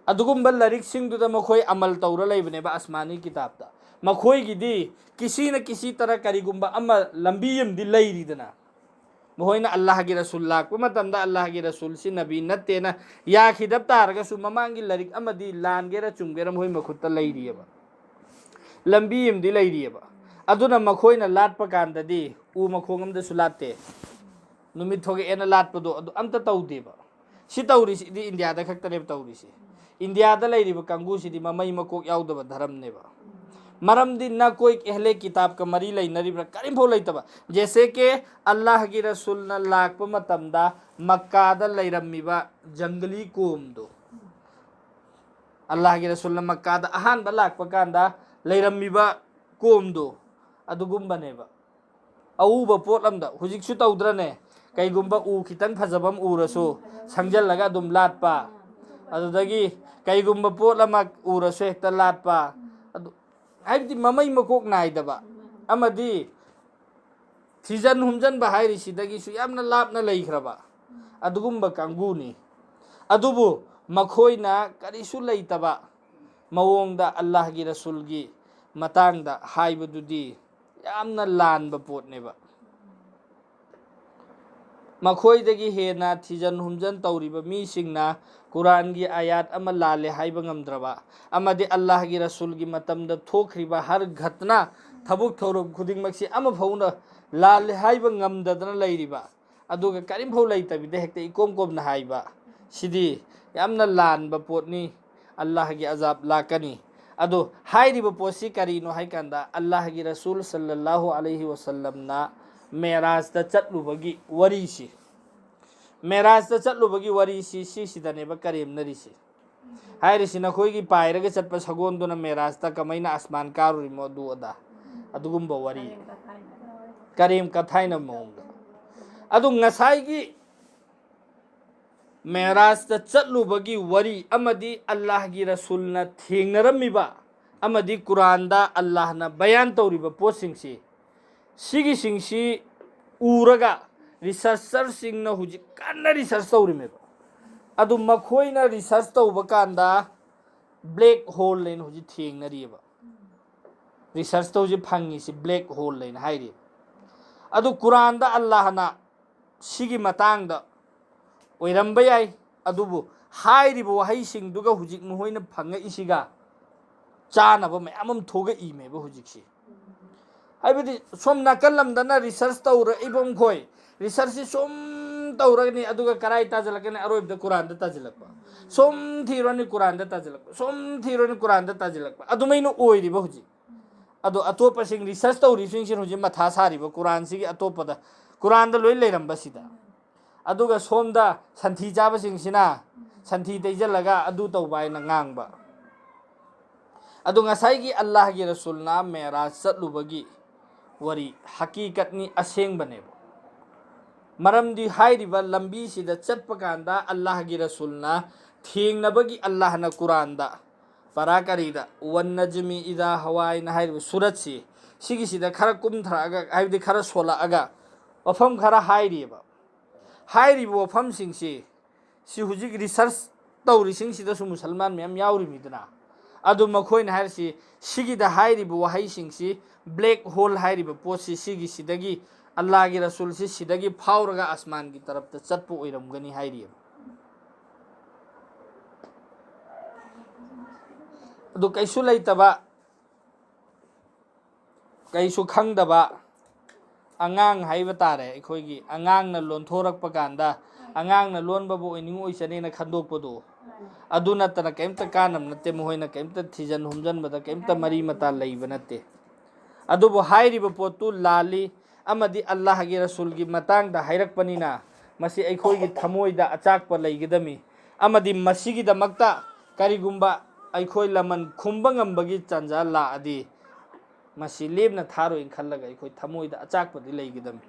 ꯑꯗꯨꯒꯨꯝꯕ ꯂꯥꯏꯔꯤꯛꯁꯤꯡꯗꯨꯗ ꯃꯈꯣꯏ ꯑꯃꯜ ꯇꯧꯔ ꯂꯩꯕꯅꯦꯕ ꯑꯁꯃꯥꯅꯤ ꯀꯤꯇꯥꯕꯇ꯫ ꯃꯈꯣꯏꯒꯤꯗꯤ ꯀꯤꯁꯤꯅ ꯀꯤꯁꯤ ꯇꯔ ꯀꯔꯤꯒꯨꯝꯕ ꯑꯃ ꯂꯝꯕꯤ ꯑꯃꯗꯤ ꯂꯩꯔꯤꯗꯅ꯫ ꯃꯈꯣꯏꯅ ꯑꯜꯂꯥꯍꯒꯤ ꯔꯁꯨꯜ ꯂꯥꯛꯄ ꯃꯇꯝꯗ ꯑꯜꯂꯥꯍꯒꯤ ꯔꯁꯨꯜꯁꯤ ꯅꯕꯤ ꯅꯠꯇꯦꯅ ꯌꯥꯈꯤꯗꯕ ꯇꯥꯔꯒꯁꯨ ꯃꯃꯥꯡꯒꯤ ꯂꯥꯏꯔꯤꯛ ꯑꯃꯗꯤ ꯂꯥꯟꯒꯦꯔꯥ ꯆꯨꯝꯒꯦꯔꯥ ꯃꯈꯣꯏ ꯃꯈꯨꯠꯇ ꯂꯩꯔꯤꯑꯕ, ꯂꯝꯕꯤ ꯑꯃꯗꯤ ꯂꯩꯔꯤꯑꯕ꯫ ꯑꯗꯨꯅ ꯃꯈꯣꯏꯅ ꯂꯥꯠꯄ ꯀꯥꯟꯗꯗꯤ ꯎ ꯃꯈꯣꯡ ꯑꯃꯗꯁꯨ ꯂꯥꯠꯇꯦ꯫ ꯅꯨꯃꯤꯠ ꯊꯣꯛꯂꯛꯑꯦꯅ ꯂꯥꯠꯄꯗꯣ ꯑꯗꯨ ꯑꯝꯇ ꯇꯧꯗꯦꯕ꯫ ꯁꯤ ꯇꯧꯔꯤꯁꯤꯗꯤ ꯏꯟꯗꯤꯌꯥꯗ ꯈꯛꯇꯅꯦꯕ ꯇꯧꯔꯤꯁꯦ꯫ ꯏꯟꯗꯤꯌꯥꯗ ꯂꯩꯔꯤꯕ ꯀꯥꯡꯕꯨꯁꯤꯗꯤ ꯃꯃꯩ ꯃꯀꯣꯛ ꯌꯥꯎꯗꯕ ꯙꯔꯝꯅꯦꯕ꯫ ꯃꯔꯝꯗꯤ ꯅ ꯀꯣꯏ ꯑꯍꯂꯦ ꯀꯤꯇꯥꯕꯀ ꯃꯔꯤ ꯂꯩꯅꯔꯤꯕ꯭ꯔꯥ? ꯀꯔꯤꯝꯐꯥꯎ ꯂꯩꯇꯕ꯫ ꯖꯦꯁꯦ ꯀꯦ ꯑꯜꯂꯥꯍꯒꯤ ꯔꯁꯨꯜꯅ ꯂꯥꯛꯄ ꯃꯇꯝꯗ ꯃꯛꯀꯥꯗ ꯂꯩꯔꯝꯃꯤꯕ ꯖꯪꯒꯂꯤ ꯀꯣꯝꯗꯣ, ꯑꯜꯂꯥꯍꯒꯤ ꯔꯁꯨꯜꯅ ꯃꯛꯀꯥꯗ ꯑꯍꯥꯟꯕ ꯂꯥꯛꯄ ꯀꯥꯟꯗ ꯂꯩꯔꯝꯃꯤꯕ ꯀꯣꯝꯗꯣ ꯑꯗꯨꯒꯨꯝꯕꯅꯦꯕ꯫ ꯑꯎꯕ ꯄꯣꯠ ꯑꯝꯗ ꯍꯧꯖꯤꯛꯁꯨ ꯇꯧꯗ꯭ꯔꯅꯦ? ꯀꯩꯒꯨꯝꯕ ꯎ ꯈꯤꯇꯪ ꯐꯖꯕ ꯑꯃ ꯎꯔꯁꯨ ꯁꯪꯖꯜꯂꯒ ꯑꯗꯨꯝ ꯂꯥꯠꯄ, ꯑꯗꯨꯗꯒꯤ ꯀꯩꯒꯨꯝꯕ ꯄꯣꯠ ꯑꯃ ꯎꯔꯁꯨ ꯍꯦꯛꯇ ꯂꯥꯠꯄ, ꯑꯗꯨ ꯍꯥꯏꯕꯗꯤ ꯃꯃꯩ ꯃꯀꯣꯛ ꯅꯥꯏꯗꯕ ꯑꯃꯗꯤ ꯊꯤꯖꯟ ꯍꯨꯝꯖꯟꯕ ꯍꯥꯏꯔꯤꯁꯤꯗꯒꯤꯁꯨ ꯌꯥꯝꯅ ꯂꯥꯞꯅ ꯂꯩꯈ꯭ꯔꯕ ꯑꯗꯨꯒꯨꯝꯕ ꯀꯥꯡꯕꯨꯅꯤ꯫ ꯑꯗꯨꯕꯨ ꯃꯈꯣꯏꯅ ꯀꯔꯤꯁꯨ ꯂꯩꯇꯕ ꯃꯑꯣꯡꯗ ꯑꯜꯂꯥꯍꯒꯤ ꯔꯁꯨꯜꯒꯤ ꯃꯇꯥꯡꯗ ꯍꯥꯏꯕꯗꯨꯗꯤ ꯌꯥꯝꯅ ꯂꯥꯟꯕ ꯄꯣꯠꯅꯦꯕ꯫ ꯃꯈꯣꯏꯗꯒꯤ ꯍꯦꯟꯅ ꯊꯤꯖꯟ ꯍꯨꯝꯖꯟ ꯇꯧꯔꯤꯕ ꯃꯤꯁꯤꯡꯅ ꯀꯨꯔꯥꯟꯒꯤ ꯑꯥꯌꯥꯠ ꯑꯃ ꯂꯥꯜꯂꯦ ꯍꯥꯏꯕ ꯉꯝꯗ꯭ꯔꯕ ꯑꯃꯗꯤ ꯑꯜꯂꯥꯍꯒꯤ ꯔꯁꯨꯜꯒꯤ ꯃꯇꯝꯗ ꯊꯣꯛꯈ꯭ꯔꯤꯕ ꯍꯔ ꯘꯇꯅꯥ, ꯊꯕꯛ ꯊꯧꯔꯝ ꯈꯨꯗꯤꯡꯃꯛꯁꯤ ꯑꯃꯐꯥꯎꯅ ꯂꯥꯜꯂꯦ ꯍꯥꯏꯕ ꯉꯝꯗꯗꯅ ꯂꯩꯔꯤꯕ, ꯑꯗꯨꯒ ꯀꯔꯤꯝꯐꯥꯎ ꯂꯩꯇꯕꯤꯗ ꯍꯦꯛꯇ ꯏꯀꯣꯝ ꯀꯣꯝꯅ ꯍꯥꯏꯕ, ꯁꯤꯗꯤ ꯌꯥꯝꯅ ꯂꯥꯟꯕ ꯄꯣꯠꯅꯤ꯫ ꯑꯜꯂꯥꯍꯒꯤ ꯑꯖꯥꯕ ꯂꯥꯛꯀꯅꯤ꯫ ꯑꯗꯣ ꯍꯥꯏꯔꯤꯕ ꯄꯣꯠꯁꯤ ꯀꯔꯤꯅꯣ ꯍꯥꯏ ꯀꯥꯟꯗ, ꯑꯜꯂꯥꯍꯒꯤ ꯔꯁꯨꯜ ꯁꯜꯂꯜꯂꯥꯍꯨ ꯑꯂꯩꯍꯤ ꯋꯁꯜꯂꯝꯅ ꯃꯦꯔꯥꯖꯇ ꯆꯠꯂꯨꯕꯒꯤ ꯋꯥꯔꯤꯁꯤ, ꯃꯦꯔꯥꯖꯇ ꯆꯠꯂꯨꯕꯒꯤ ꯋꯥꯔꯤꯁꯤ ꯁꯤꯁꯤꯗꯅꯦꯕ ꯀꯔꯦꯝꯅꯔꯤꯁꯤ꯫ ꯍꯥꯏꯔꯤꯁꯤ ꯅꯈꯣꯏꯒꯤ ꯄꯥꯏꯔꯒ ꯆꯠꯄ ꯁꯒꯣꯜꯗꯨꯅ ꯃꯦꯔꯥꯖꯇ ꯀꯃꯥꯏꯅ ꯑꯁꯃꯥꯟ ꯀꯥꯔꯨꯔꯤꯃꯣ, ꯑꯗꯨ ꯑꯗꯥ, ꯑꯗꯨꯒꯨꯝꯕ ꯋꯥꯔꯤ, ꯀꯔꯦꯝ ꯀꯊꯥꯏꯅꯕ ꯃꯑꯣꯡꯗ꯫ ꯑꯗꯨ ꯉꯁꯥꯏꯒꯤ ꯃꯦꯔꯥꯖꯇ ꯆꯠꯂꯨꯕꯒꯤ ꯋꯥꯔꯤ ꯑꯃꯗꯤ ꯑꯜꯂꯥꯍꯒꯤ ꯔꯁꯨꯜꯅ ꯊꯦꯡꯅꯔꯝꯃꯤꯕ ꯑꯃꯗꯤ ꯀꯨꯔꯥꯟꯗ ꯑꯜꯂꯥꯍꯅ ꯕꯌꯥꯟ ꯇꯧꯔꯤꯕ ꯄꯣꯠꯁꯤꯡꯁꯤ, ꯁꯤꯒꯤꯁꯤꯡꯁꯤ ꯎꯔꯒ ꯔꯤꯁꯔꯆꯔꯁꯤꯡꯅ ꯍꯧꯖꯤꯛ ꯀꯟꯅ ꯔꯤꯁꯔꯆ ꯇꯧꯔꯤꯃꯦꯕ꯫ ꯑꯗꯨ ꯃꯈꯣꯏꯅ ꯔꯤꯁꯔꯆ ꯇꯧꯕ ꯀꯥꯟꯗ ꯕ꯭ꯂꯦꯛ ꯍꯣꯜ ꯍꯥꯏꯅ ꯍꯧꯖꯤꯛ ꯊꯦꯡꯅꯔꯤꯑꯕ꯫ ꯔꯤꯁꯔꯆꯇ ꯍꯧꯖꯤꯛ ꯐꯪꯉꯤꯁꯤ ꯕ꯭ꯂꯦꯛ ꯍꯣꯜ ꯍꯥꯏꯅ ꯍꯥꯏꯔꯤꯕ꯫ ꯑꯗꯨ ꯀꯨꯔꯥꯟꯗ ꯑꯜꯂꯥꯍꯅ ꯁꯤꯒꯤ ꯃꯇꯥꯡꯗ ꯑꯣꯏꯔꯝꯕ ꯌꯥꯏ, ꯑꯗꯨꯕꯨ ꯍꯥꯏꯔꯤꯕ ꯋꯥꯍꯩꯁꯤꯡꯗꯨꯒ ꯍꯧꯖꯤꯛ ꯃꯈꯣꯏꯅ ꯐꯪꯉꯛꯏꯁꯤꯒ ꯆꯥꯅꯕ ꯃꯌꯥꯝ ꯑꯃ ꯊꯣꯛꯂꯛꯏꯃꯦꯕ ꯍꯧꯖꯤꯛꯁꯤ꯫ ꯍꯥꯏꯕꯗꯤ ꯁꯣꯝ ꯅꯥꯀꯜ ꯂꯝꯗꯅ ꯔꯤꯁꯔꯆ ꯇꯧꯔꯛꯏꯕ ꯃꯈꯣꯏ, ꯔꯤꯁꯔꯆꯁꯤ ꯁꯨꯝ ꯇꯧꯔꯒꯅꯤ, ꯑꯗꯨꯒ ꯀꯔꯥꯏ ꯇꯥꯁꯤꯜꯂꯛꯀꯅꯤ? ꯑꯔꯣꯏꯕꯗ ꯀꯨꯔꯥꯟꯗ ꯇꯥꯁꯤꯜꯂꯛꯄ꯫ ꯁꯨꯝ ꯊꯤꯔꯨꯔꯅꯤ, ꯀꯨꯔꯥꯟꯗ ꯇꯥꯁꯤꯜꯂꯛꯄ, ꯁꯨꯝ ꯊꯤꯔꯨꯔꯅꯤ, ꯀꯨꯔꯥꯟꯗ ꯇꯥꯁꯤꯜꯂꯛꯄ꯫ ꯑꯗꯨꯃꯥꯏꯅ ꯑꯣꯏꯔꯤꯕ ꯍꯧꯖꯤꯛ꯫ ꯑꯗꯣ ꯑꯇꯣꯞꯄꯁꯤꯡ, ꯔꯤꯁꯔꯆ ꯇꯧꯔꯤꯁꯤꯡꯁꯤꯅ ꯍꯧꯖꯤꯛ ꯃꯊꯥ ꯁꯥꯔꯤꯕ ꯀꯨꯔꯥꯟꯁꯤꯒꯤ ꯑꯇꯣꯞꯄꯗ, ꯀꯨꯔꯥꯟꯗ ꯂꯣꯏ ꯂꯩꯔꯝꯕꯁꯤꯗ꯫ ꯑꯗꯨꯒ ꯁꯣꯝꯗ ꯁꯟꯊꯤ ꯆꯥꯕꯁꯤꯡꯁꯤꯅ ꯁꯟꯊꯤ ꯇꯩꯁꯤꯜꯂꯒ ꯑꯗꯨ ꯇꯧꯕ ꯍꯥꯏꯅ ꯉꯥꯡꯕ꯫ ꯑꯗꯨ ꯉꯁꯥꯏꯒꯤ ꯑꯜꯂꯥꯍꯒꯤ ꯔꯁꯨꯜꯅ ꯃꯦꯔꯥꯖ ꯆꯠꯂꯨꯕꯒꯤ ꯋꯥꯔꯤ ꯍꯀꯤꯀꯠꯅꯤ, ꯑꯁꯦꯡꯕꯅꯦꯕ꯫ ꯃꯔꯝꯗꯤ ꯍꯥꯏꯔꯤꯕ ꯂꯝꯕꯤꯁꯤꯗ ꯆꯠꯄ ꯀꯥꯟꯗ ꯑꯜꯂꯥꯍꯒꯤ ꯔꯁꯨꯜꯅ ꯊꯦꯡꯅꯕꯒꯤ, ꯑꯜꯂꯥꯍꯅ ꯀꯨꯔꯥꯟꯗ ꯄꯔꯥ ꯀꯔꯤꯗ, "ꯋꯟ ꯅꯖꯃꯤ ꯏꯗꯥ ꯍꯋꯥꯏꯅ" ꯍꯥꯏꯔꯤꯕ ꯁꯨꯔꯠꯁꯤ, ꯁꯤꯒꯤꯁꯤꯗ ꯈꯔ ꯀꯨꯝꯊꯔꯛꯑꯒ, ꯍꯥꯏꯕꯗꯤ ꯈꯔ ꯁꯣꯜꯂꯛꯑꯒ ꯋꯥꯐꯝ ꯈꯔ ꯍꯥꯏꯔꯤꯑꯕ꯫ ꯍꯥꯏꯔꯤꯕ ꯋꯥꯐꯝꯁꯤꯡꯁꯤ, ꯁꯤ ꯍꯧꯖꯤꯛ ꯔꯤꯁꯔꯆ ꯇꯧꯔꯤꯁꯤꯡꯁꯤꯗꯁꯨ ꯃꯨꯁꯜꯃꯥꯟ ꯃꯌꯥꯝ ꯌꯥꯎꯔꯤꯃꯤꯗꯅ꯫ ꯑꯗꯨ ꯃꯈꯣꯏꯅ ꯍꯥꯏꯔꯤꯁꯤ, ꯁꯤꯒꯤꯗ ꯍꯥꯏꯔꯤꯕ ꯋꯥꯍꯩꯁꯤꯡꯁꯤ, ꯕ꯭ꯂꯦꯛ ꯍꯣꯜ ꯍꯥꯏꯔꯤꯕ ꯄꯣꯠꯁꯤ, ꯁꯤꯒꯤꯁꯤꯗꯒꯤ, ꯑꯜꯂꯥꯍꯒꯤ ꯔꯁꯨꯜꯁꯤ ꯁꯤꯗꯒꯤ ꯐꯥꯎꯔꯒ ꯑꯁꯃꯥꯟꯒꯤ ꯇꯔꯞꯇ ꯆꯠꯄ ꯑꯣꯏꯔꯝꯒꯅꯤ ꯍꯥꯏꯔꯤꯑꯕ꯫ ꯑꯗꯨ ꯀꯩꯁꯨ ꯂꯩꯇꯕ, ꯀꯩꯁꯨ ꯈꯪꯗꯕ, ꯑꯉꯥꯡ ꯍꯥꯏꯕ ꯇꯥꯔꯦ, ꯑꯩꯈꯣꯏꯒꯤ ꯑꯉꯥꯡꯅ ꯂꯣꯟꯊꯣꯔꯛꯄ ꯀꯥꯟꯗ ꯑꯉꯥꯡꯅ ꯂꯣꯟꯕꯕꯨ ꯑꯣꯏꯅꯤꯡ ꯑꯣꯏꯖꯅꯦꯅ ꯈꯟꯗꯣꯛꯄꯗꯣ, ꯑꯗꯨ ꯅꯠꯇꯅ ꯀꯩꯝꯇ ꯀꯥꯟꯅꯕ ꯅꯠꯇꯦ꯫ ꯃꯈꯣꯏꯅ ꯀꯩꯝꯇ ꯊꯤꯖꯤꯟ ꯍꯨꯝꯖꯤꯟꯕꯗ ꯀꯩꯝꯇ ꯃꯔꯤ ꯃꯇꯥ ꯂꯩꯕ ꯅꯠꯇꯦ꯫ ꯑꯗꯨꯕꯨ ꯍꯥꯏꯔꯤꯕ ꯄꯣꯠꯇꯨ ꯂꯥꯜꯂꯤ ꯑꯃꯗꯤ ꯑꯜꯂꯥꯍꯒꯤ ꯔꯁꯨꯜꯒꯤ ꯃꯇꯥꯡꯗ ꯍꯥꯏꯔꯛꯄꯅꯤꯅ ꯃꯁꯤ ꯑꯩꯈꯣꯏꯒꯤ ꯊꯃꯣꯏꯗ ꯑꯆꯥꯛꯄ ꯂꯩꯒꯗꯝꯃꯤ꯫ ꯑꯃꯗꯤ ꯃꯁꯤꯒꯤꯗꯃꯛꯇ ꯀꯔꯤꯒꯨꯝꯕ ꯑꯩꯈꯣꯏ ꯂꯃꯟ ꯈꯨꯝꯕ ꯉꯝꯕꯒꯤ ꯇꯥꯟꯖꯥ ꯂꯥꯛꯑꯗꯤ ꯃꯁꯤ ꯂꯦꯝꯅ ꯊꯥꯔꯣꯏꯅ ꯈꯜꯂꯒ ꯑꯩꯈꯣꯏ ꯊꯃꯣꯏꯗ ꯑꯆꯥꯛꯄꯗꯤ ꯂꯩꯒꯗꯝꯃꯤ꯫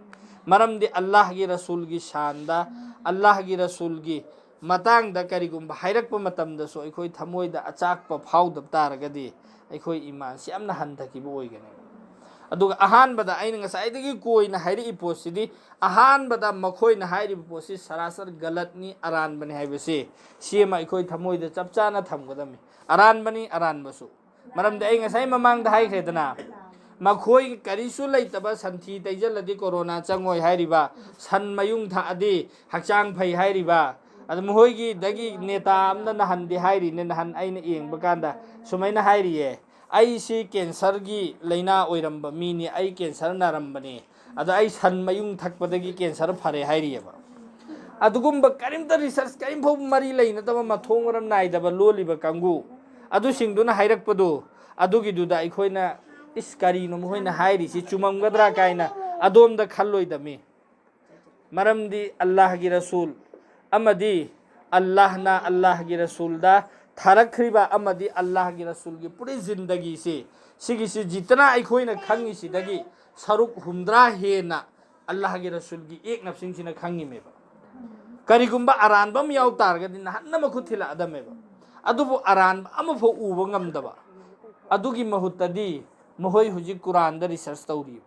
ꯃꯔꯝꯗꯤ ꯑꯜꯂꯥꯍꯒꯤ ꯔꯁꯨꯜꯒꯤ ꯁꯥꯟꯗ, ꯑꯜꯂꯥꯍꯒꯤ ꯔꯁꯨꯜꯒꯤ ꯃꯇꯥꯡꯗ ꯀꯔꯤꯒꯨꯝꯕ ꯍꯥꯏꯔꯛꯄ ꯃꯇꯝꯗꯁꯨ ꯑꯩꯈꯣꯏ ꯊꯃꯣꯏꯗ ꯑꯆꯥꯛꯄ ꯐꯥꯎꯗꯕ ꯇꯥꯔꯒꯗꯤ ꯑꯩꯈꯣꯏ ꯏꯃꯥꯟꯁꯤ ꯌꯥꯝꯅ ꯍꯟꯊꯈꯤꯕ ꯑꯣꯏꯒꯅꯤ꯫ ꯑꯗꯨꯒ ꯑꯍꯥꯟꯕꯗ ꯑꯩꯅ ꯉꯁꯥꯏꯗꯒꯤ ꯀꯣꯏꯅ ꯍꯥꯏꯔꯛꯏ ꯄꯣꯠꯁꯤꯗꯤ, ꯑꯍꯥꯟꯕꯗ ꯃꯈꯣꯏꯅ ꯍꯥꯏꯔꯤꯕ ꯄꯣꯠꯁꯤ ꯁꯔꯥꯁꯔ ꯒꯂꯠꯅꯤ, ꯑꯔꯥꯟꯕꯅꯤ ꯍꯥꯏꯕꯁꯤ, ꯁꯤ ꯑꯃ ꯑꯩꯈꯣꯏ ꯊꯃꯣꯏꯗ ꯆꯞ ꯆꯥꯅ ꯊꯝꯒꯗꯕꯅꯤ꯫ ꯑꯔꯥꯟꯕꯅꯤ, ꯑꯔꯥꯟꯕꯁꯨ꯫ ꯃꯔꯝꯗꯤ ꯑꯩ ꯉꯁꯥꯏ ꯃꯃꯥꯡꯗ ꯍꯥꯏꯈ꯭ꯔꯦꯗꯅ, ꯃꯈꯣꯏ ꯀꯔꯤꯁꯨ ꯂꯩꯇꯕ ꯁꯟꯊꯤ ꯇꯩꯖꯜꯂꯗꯤ ꯀꯣꯔꯣꯅꯥ ꯆꯪꯉꯣꯏ ꯍꯥꯏꯔꯤꯕ, ꯁꯟ ꯃꯌꯨꯡ ꯊꯛꯑꯗꯤ ꯍꯛꯆꯥꯡ ꯐꯩ ꯍꯥꯏꯔꯤꯕ, ꯑꯗꯨ ꯃꯈꯣꯏꯒꯤꯗꯒꯤ ꯅꯦꯇꯥ ꯑꯃꯅ ꯅꯍꯥꯟꯗꯤ ꯍꯥꯏꯔꯤꯅꯦ, ꯅꯍꯥꯟ ꯑꯩꯅ ꯌꯦꯡꯕ ꯀꯥꯟꯗ ꯁꯨꯃꯥꯏꯅ ꯍꯥꯏꯔꯤꯌꯦ, "ꯑꯩꯁꯤ ꯀꯦꯟꯁꯔꯒꯤ ꯂꯥꯏꯅꯥ ꯑꯣꯏꯔꯝꯕ ꯃꯤꯅꯤ, ꯑꯩ ꯀꯦꯟꯁꯔ ꯅꯥꯔꯝꯕꯅꯤ, ꯑꯗꯣ ꯑꯩ ꯁꯟ ꯃꯌꯨꯡ ꯊꯛꯄꯗꯒꯤ ꯀꯦꯟꯁꯔ ꯐꯔꯦ" ꯍꯥꯏꯔꯤꯑꯕ꯫ ꯑꯗꯨꯒꯨꯝꯕ ꯀꯔꯤꯝꯇ ꯔꯤꯁꯔꯁ ꯀꯔꯤꯝ ꯐꯥꯎꯕ ꯃꯔꯤ ꯂꯩꯅꯗꯕ, ꯃꯊꯣꯡ ꯃꯔꯝ ꯅꯥꯏꯗꯕ ꯂꯣꯜꯂꯤꯕ ꯀꯥꯡꯕꯨ ꯑꯗꯨꯁꯤꯡꯗꯨꯅ ꯍꯥꯏꯔꯛꯄꯗꯨ, ꯑꯗꯨꯒꯤꯗꯨꯗ ꯑꯩꯈꯣꯏꯅ, "ꯏꯁ, ꯀꯔꯤꯅꯣ ꯃꯈꯣꯏꯅ ꯍꯥꯏꯔꯤꯁꯤ, ꯆꯨꯝꯃꯝꯒꯗ꯭ꯔꯥ?" ꯀꯥꯏꯅ ꯑꯗꯣꯝꯗ ꯈꯜꯂꯣꯏꯗꯕꯅꯤ꯫ ꯃꯔꯝꯗꯤ ꯑꯜꯂꯥꯍꯒꯤ ꯔꯁꯨꯜ ꯑꯃꯗꯤ ꯑꯜꯂꯥꯍꯅ ꯑꯜꯂꯥꯍꯒꯤ ꯔꯁꯨꯜꯗ ꯊꯥꯔꯛꯈ꯭ꯔꯤꯕ ꯑꯃꯗꯤ ꯑꯜꯂꯥꯍꯒꯤ ꯔꯁꯨꯜꯒꯤ ꯄꯨꯔꯤ ꯖꯤꯟꯗꯒꯤꯁꯤ, ꯁꯤꯒꯤꯁꯤ ꯖꯤꯇꯅ ꯑꯩꯈꯣꯏꯅ ꯈꯪꯉꯤꯁꯤꯗꯒꯤ ꯁꯔꯨꯛ ꯍꯨꯝꯗ꯭ꯔꯥ ꯍꯦꯟꯅ ꯑꯜꯂꯥꯍꯒꯤ ꯔꯁꯨꯜꯒꯤ ꯌꯦꯛꯅꯕꯁꯤꯡꯁꯤꯅ ꯈꯪꯉꯤꯃꯦꯕ꯫ ꯀꯔꯤꯒꯨꯝꯕ ꯑꯔꯥꯟꯕ ꯑꯃ ꯌꯥꯎ ꯇꯥꯔꯒꯗꯤ ꯅꯍꯥꯟꯅ ꯃꯈꯨꯠ ꯊꯤꯜꯂꯛꯑꯗꯝꯃꯦꯕ꯫ ꯑꯗꯨꯕꯨ ꯑꯔꯥꯟꯕ ꯑꯃꯐꯥꯎ ꯎꯕ ꯉꯝꯗꯕ꯫ ꯑꯗꯨꯒꯤ ꯃꯍꯨꯠꯇꯗꯤ ꯃꯈꯣꯏ ꯍꯧꯖꯤꯛ ꯀꯨꯔꯥꯟꯗ ꯔꯤꯁꯔꯁ ꯇꯧꯔꯤꯕ꯫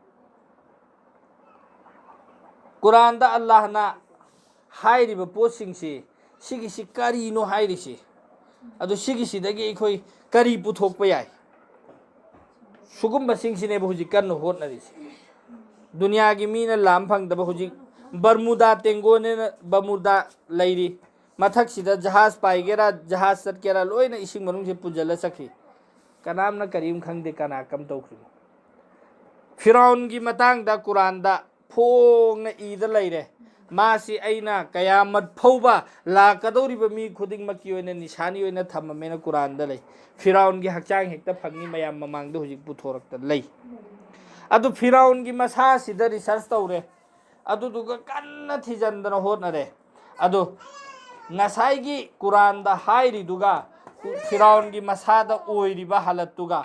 ꯀꯨꯔꯥꯟꯗ ꯑꯜꯂꯥꯍꯅ ꯍꯥꯏꯔꯤꯕ ꯄꯣꯠꯁꯤꯡꯁꯤ, ꯁꯤꯒꯤꯁꯤ ꯀꯔꯤꯅꯣ ꯍꯥꯏꯔꯤꯁꯤ? ꯑꯗꯨ ꯁꯤꯒꯤꯁꯤꯗꯒꯤ ꯑꯩꯈꯣꯏ ꯀꯔꯤ ꯄꯨꯊꯣꯛꯄ ꯌꯥꯏ? ꯁꯨꯒꯨꯝꯕꯁꯤꯡꯁꯤꯅꯦꯕ ꯍꯧꯖꯤꯛ ꯀꯟꯅ ꯍꯣꯠꯅꯔꯤꯁꯤ꯫ ꯗꯨꯅꯤꯌꯥꯒꯤ ꯃꯤꯅ ꯂꯥꯝ ꯐꯪꯗꯕ ꯍꯧꯖꯤꯛ ꯕꯔꯃꯨꯗꯥ ꯇꯦꯡꯒꯣꯟꯅꯦꯅ ꯕꯔꯃꯨꯗꯥ ꯂꯩꯔꯤ꯫ ꯃꯊꯛꯁꯤꯗ ꯖꯍꯥꯖ ꯄꯥꯏꯒꯦꯔꯥ, ꯖꯍꯥꯖ ꯆꯠꯀꯦꯔꯥ, ꯂꯣꯏꯅ ꯏꯁꯤꯡ ꯃꯅꯨꯡꯁꯦ ꯄꯨꯟꯁꯤꯜꯂ ꯆꯠꯈꯤ꯫ ꯀꯅꯥꯝꯅ ꯀꯔꯤꯝ ꯈꯪꯗꯦ, ꯀꯅꯥ ꯀꯝ ꯇꯧꯈ꯭ꯔꯤꯅꯣ꯫ ꯐꯤꯔꯥꯎꯟꯒꯤ ꯃꯇꯥꯡꯗ ꯀꯨꯔꯥꯟꯗ ꯐꯣꯡꯅ ꯏꯗ ꯂꯩꯔꯦ꯫ ꯃꯥꯁꯤ ꯑꯩꯅ ꯀꯌꯥꯃꯠ ꯐꯥꯎꯕ ꯂꯥꯛꯀꯗꯧꯔꯤꯕ ꯃꯤ ꯈꯨꯗꯤꯡꯃꯛꯀꯤ ꯑꯣꯏꯅ ꯅꯤꯁꯥꯅꯤ ꯑꯣꯏꯅ ꯊꯝꯃꯝꯃꯦꯅ ꯀꯨꯔꯥꯟꯗ ꯂꯩ꯫ ꯐꯤꯔꯥꯎꯟꯒꯤ ꯍꯛꯆꯥꯡ ꯍꯦꯛꯇ ꯐꯪꯉꯤ, ꯃꯌꯥꯝ ꯃꯃꯥꯡꯗ ꯍꯧꯖꯤꯛ ꯄꯨꯊꯣꯔꯛꯇ ꯂꯩ꯫ ꯑꯗꯨ ꯐꯤꯔꯥꯎꯟꯒꯤ ꯃꯁꯥꯁꯤꯗ ꯔꯤꯁꯔꯁ ꯇꯧꯔꯦ꯫ ꯑꯗꯨꯗꯨꯒ ꯀꯟꯅ ꯊꯤꯖꯤꯟꯗꯅ ꯍꯣꯠꯅꯔꯦ꯫ ꯑꯗꯣ ꯉꯁꯥꯏꯒꯤ ꯀꯨꯔꯥꯟꯗ ꯍꯥꯏꯔꯤꯗꯨꯒ ꯐꯤꯔꯥꯎꯟꯒꯤ ꯃꯁꯥꯗ ꯑꯣꯏꯔꯤꯕ ꯍꯥꯂꯠꯇꯨꯒ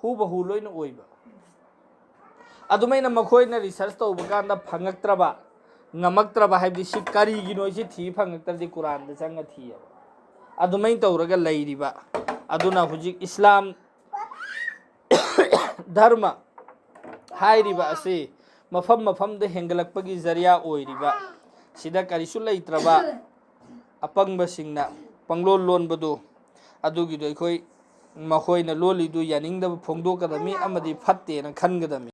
ꯍꯨꯕꯍꯨ ꯂꯣꯏꯅ ꯑꯣꯏꯕ꯫ ꯑꯗꯨꯃꯥꯏꯅ ꯃꯈꯣꯏꯅ ꯔꯤꯁꯔꯁ ꯇꯧꯕ ꯀꯥꯟꯗ ꯐꯪꯉꯛꯇ꯭ꯔꯕ, ꯉꯝꯃꯛꯇ꯭ꯔꯕ ꯍꯥꯏꯕꯗꯤ ꯁꯤ ꯀꯔꯤꯒꯤꯅꯣ, ꯁꯤ ꯊꯤ ꯐꯪꯉꯛꯇ꯭ꯔꯗꯤ ꯀꯨꯔꯥꯟꯗ ꯆꯪꯉ ꯊꯤꯌꯦꯕ꯫ ꯑꯗꯨꯃꯥꯏꯅ ꯇꯧꯔꯒ ꯂꯩꯔꯤꯕ꯫ ꯑꯗꯨꯅ ꯍꯧꯖꯤꯛ ꯏꯁꯂꯥꯝ ꯙꯔꯃ ꯍꯥꯏꯔꯤꯕ ꯑꯁꯤ ꯃꯐꯝ ꯃꯐꯝꯗ ꯍꯦꯟꯒꯠꯂꯛꯄꯒꯤ ꯖꯔꯤꯌꯥ ꯑꯣꯏꯔꯤꯕ, ꯁꯤꯗ ꯀꯔꯤꯁꯨ ꯂꯩꯇ꯭ꯔꯕ ꯑꯄꯪꯕꯁꯤꯡꯅ ꯄꯪꯂꯣꯟ ꯂꯣꯟꯕꯗꯨ, ꯑꯗꯨꯒꯤꯗꯣ ꯑꯩꯈꯣꯏ ꯃꯈꯣꯏꯅ ꯂꯣꯜꯂꯤꯗꯨ ꯌꯥꯅꯤꯡꯗꯕ ꯐꯣꯡꯗꯣꯛꯀꯗꯕꯅꯤ ꯑꯃꯗꯤ ꯐꯠꯇꯦꯅ ꯈꯟꯒꯗꯕꯅꯤ꯫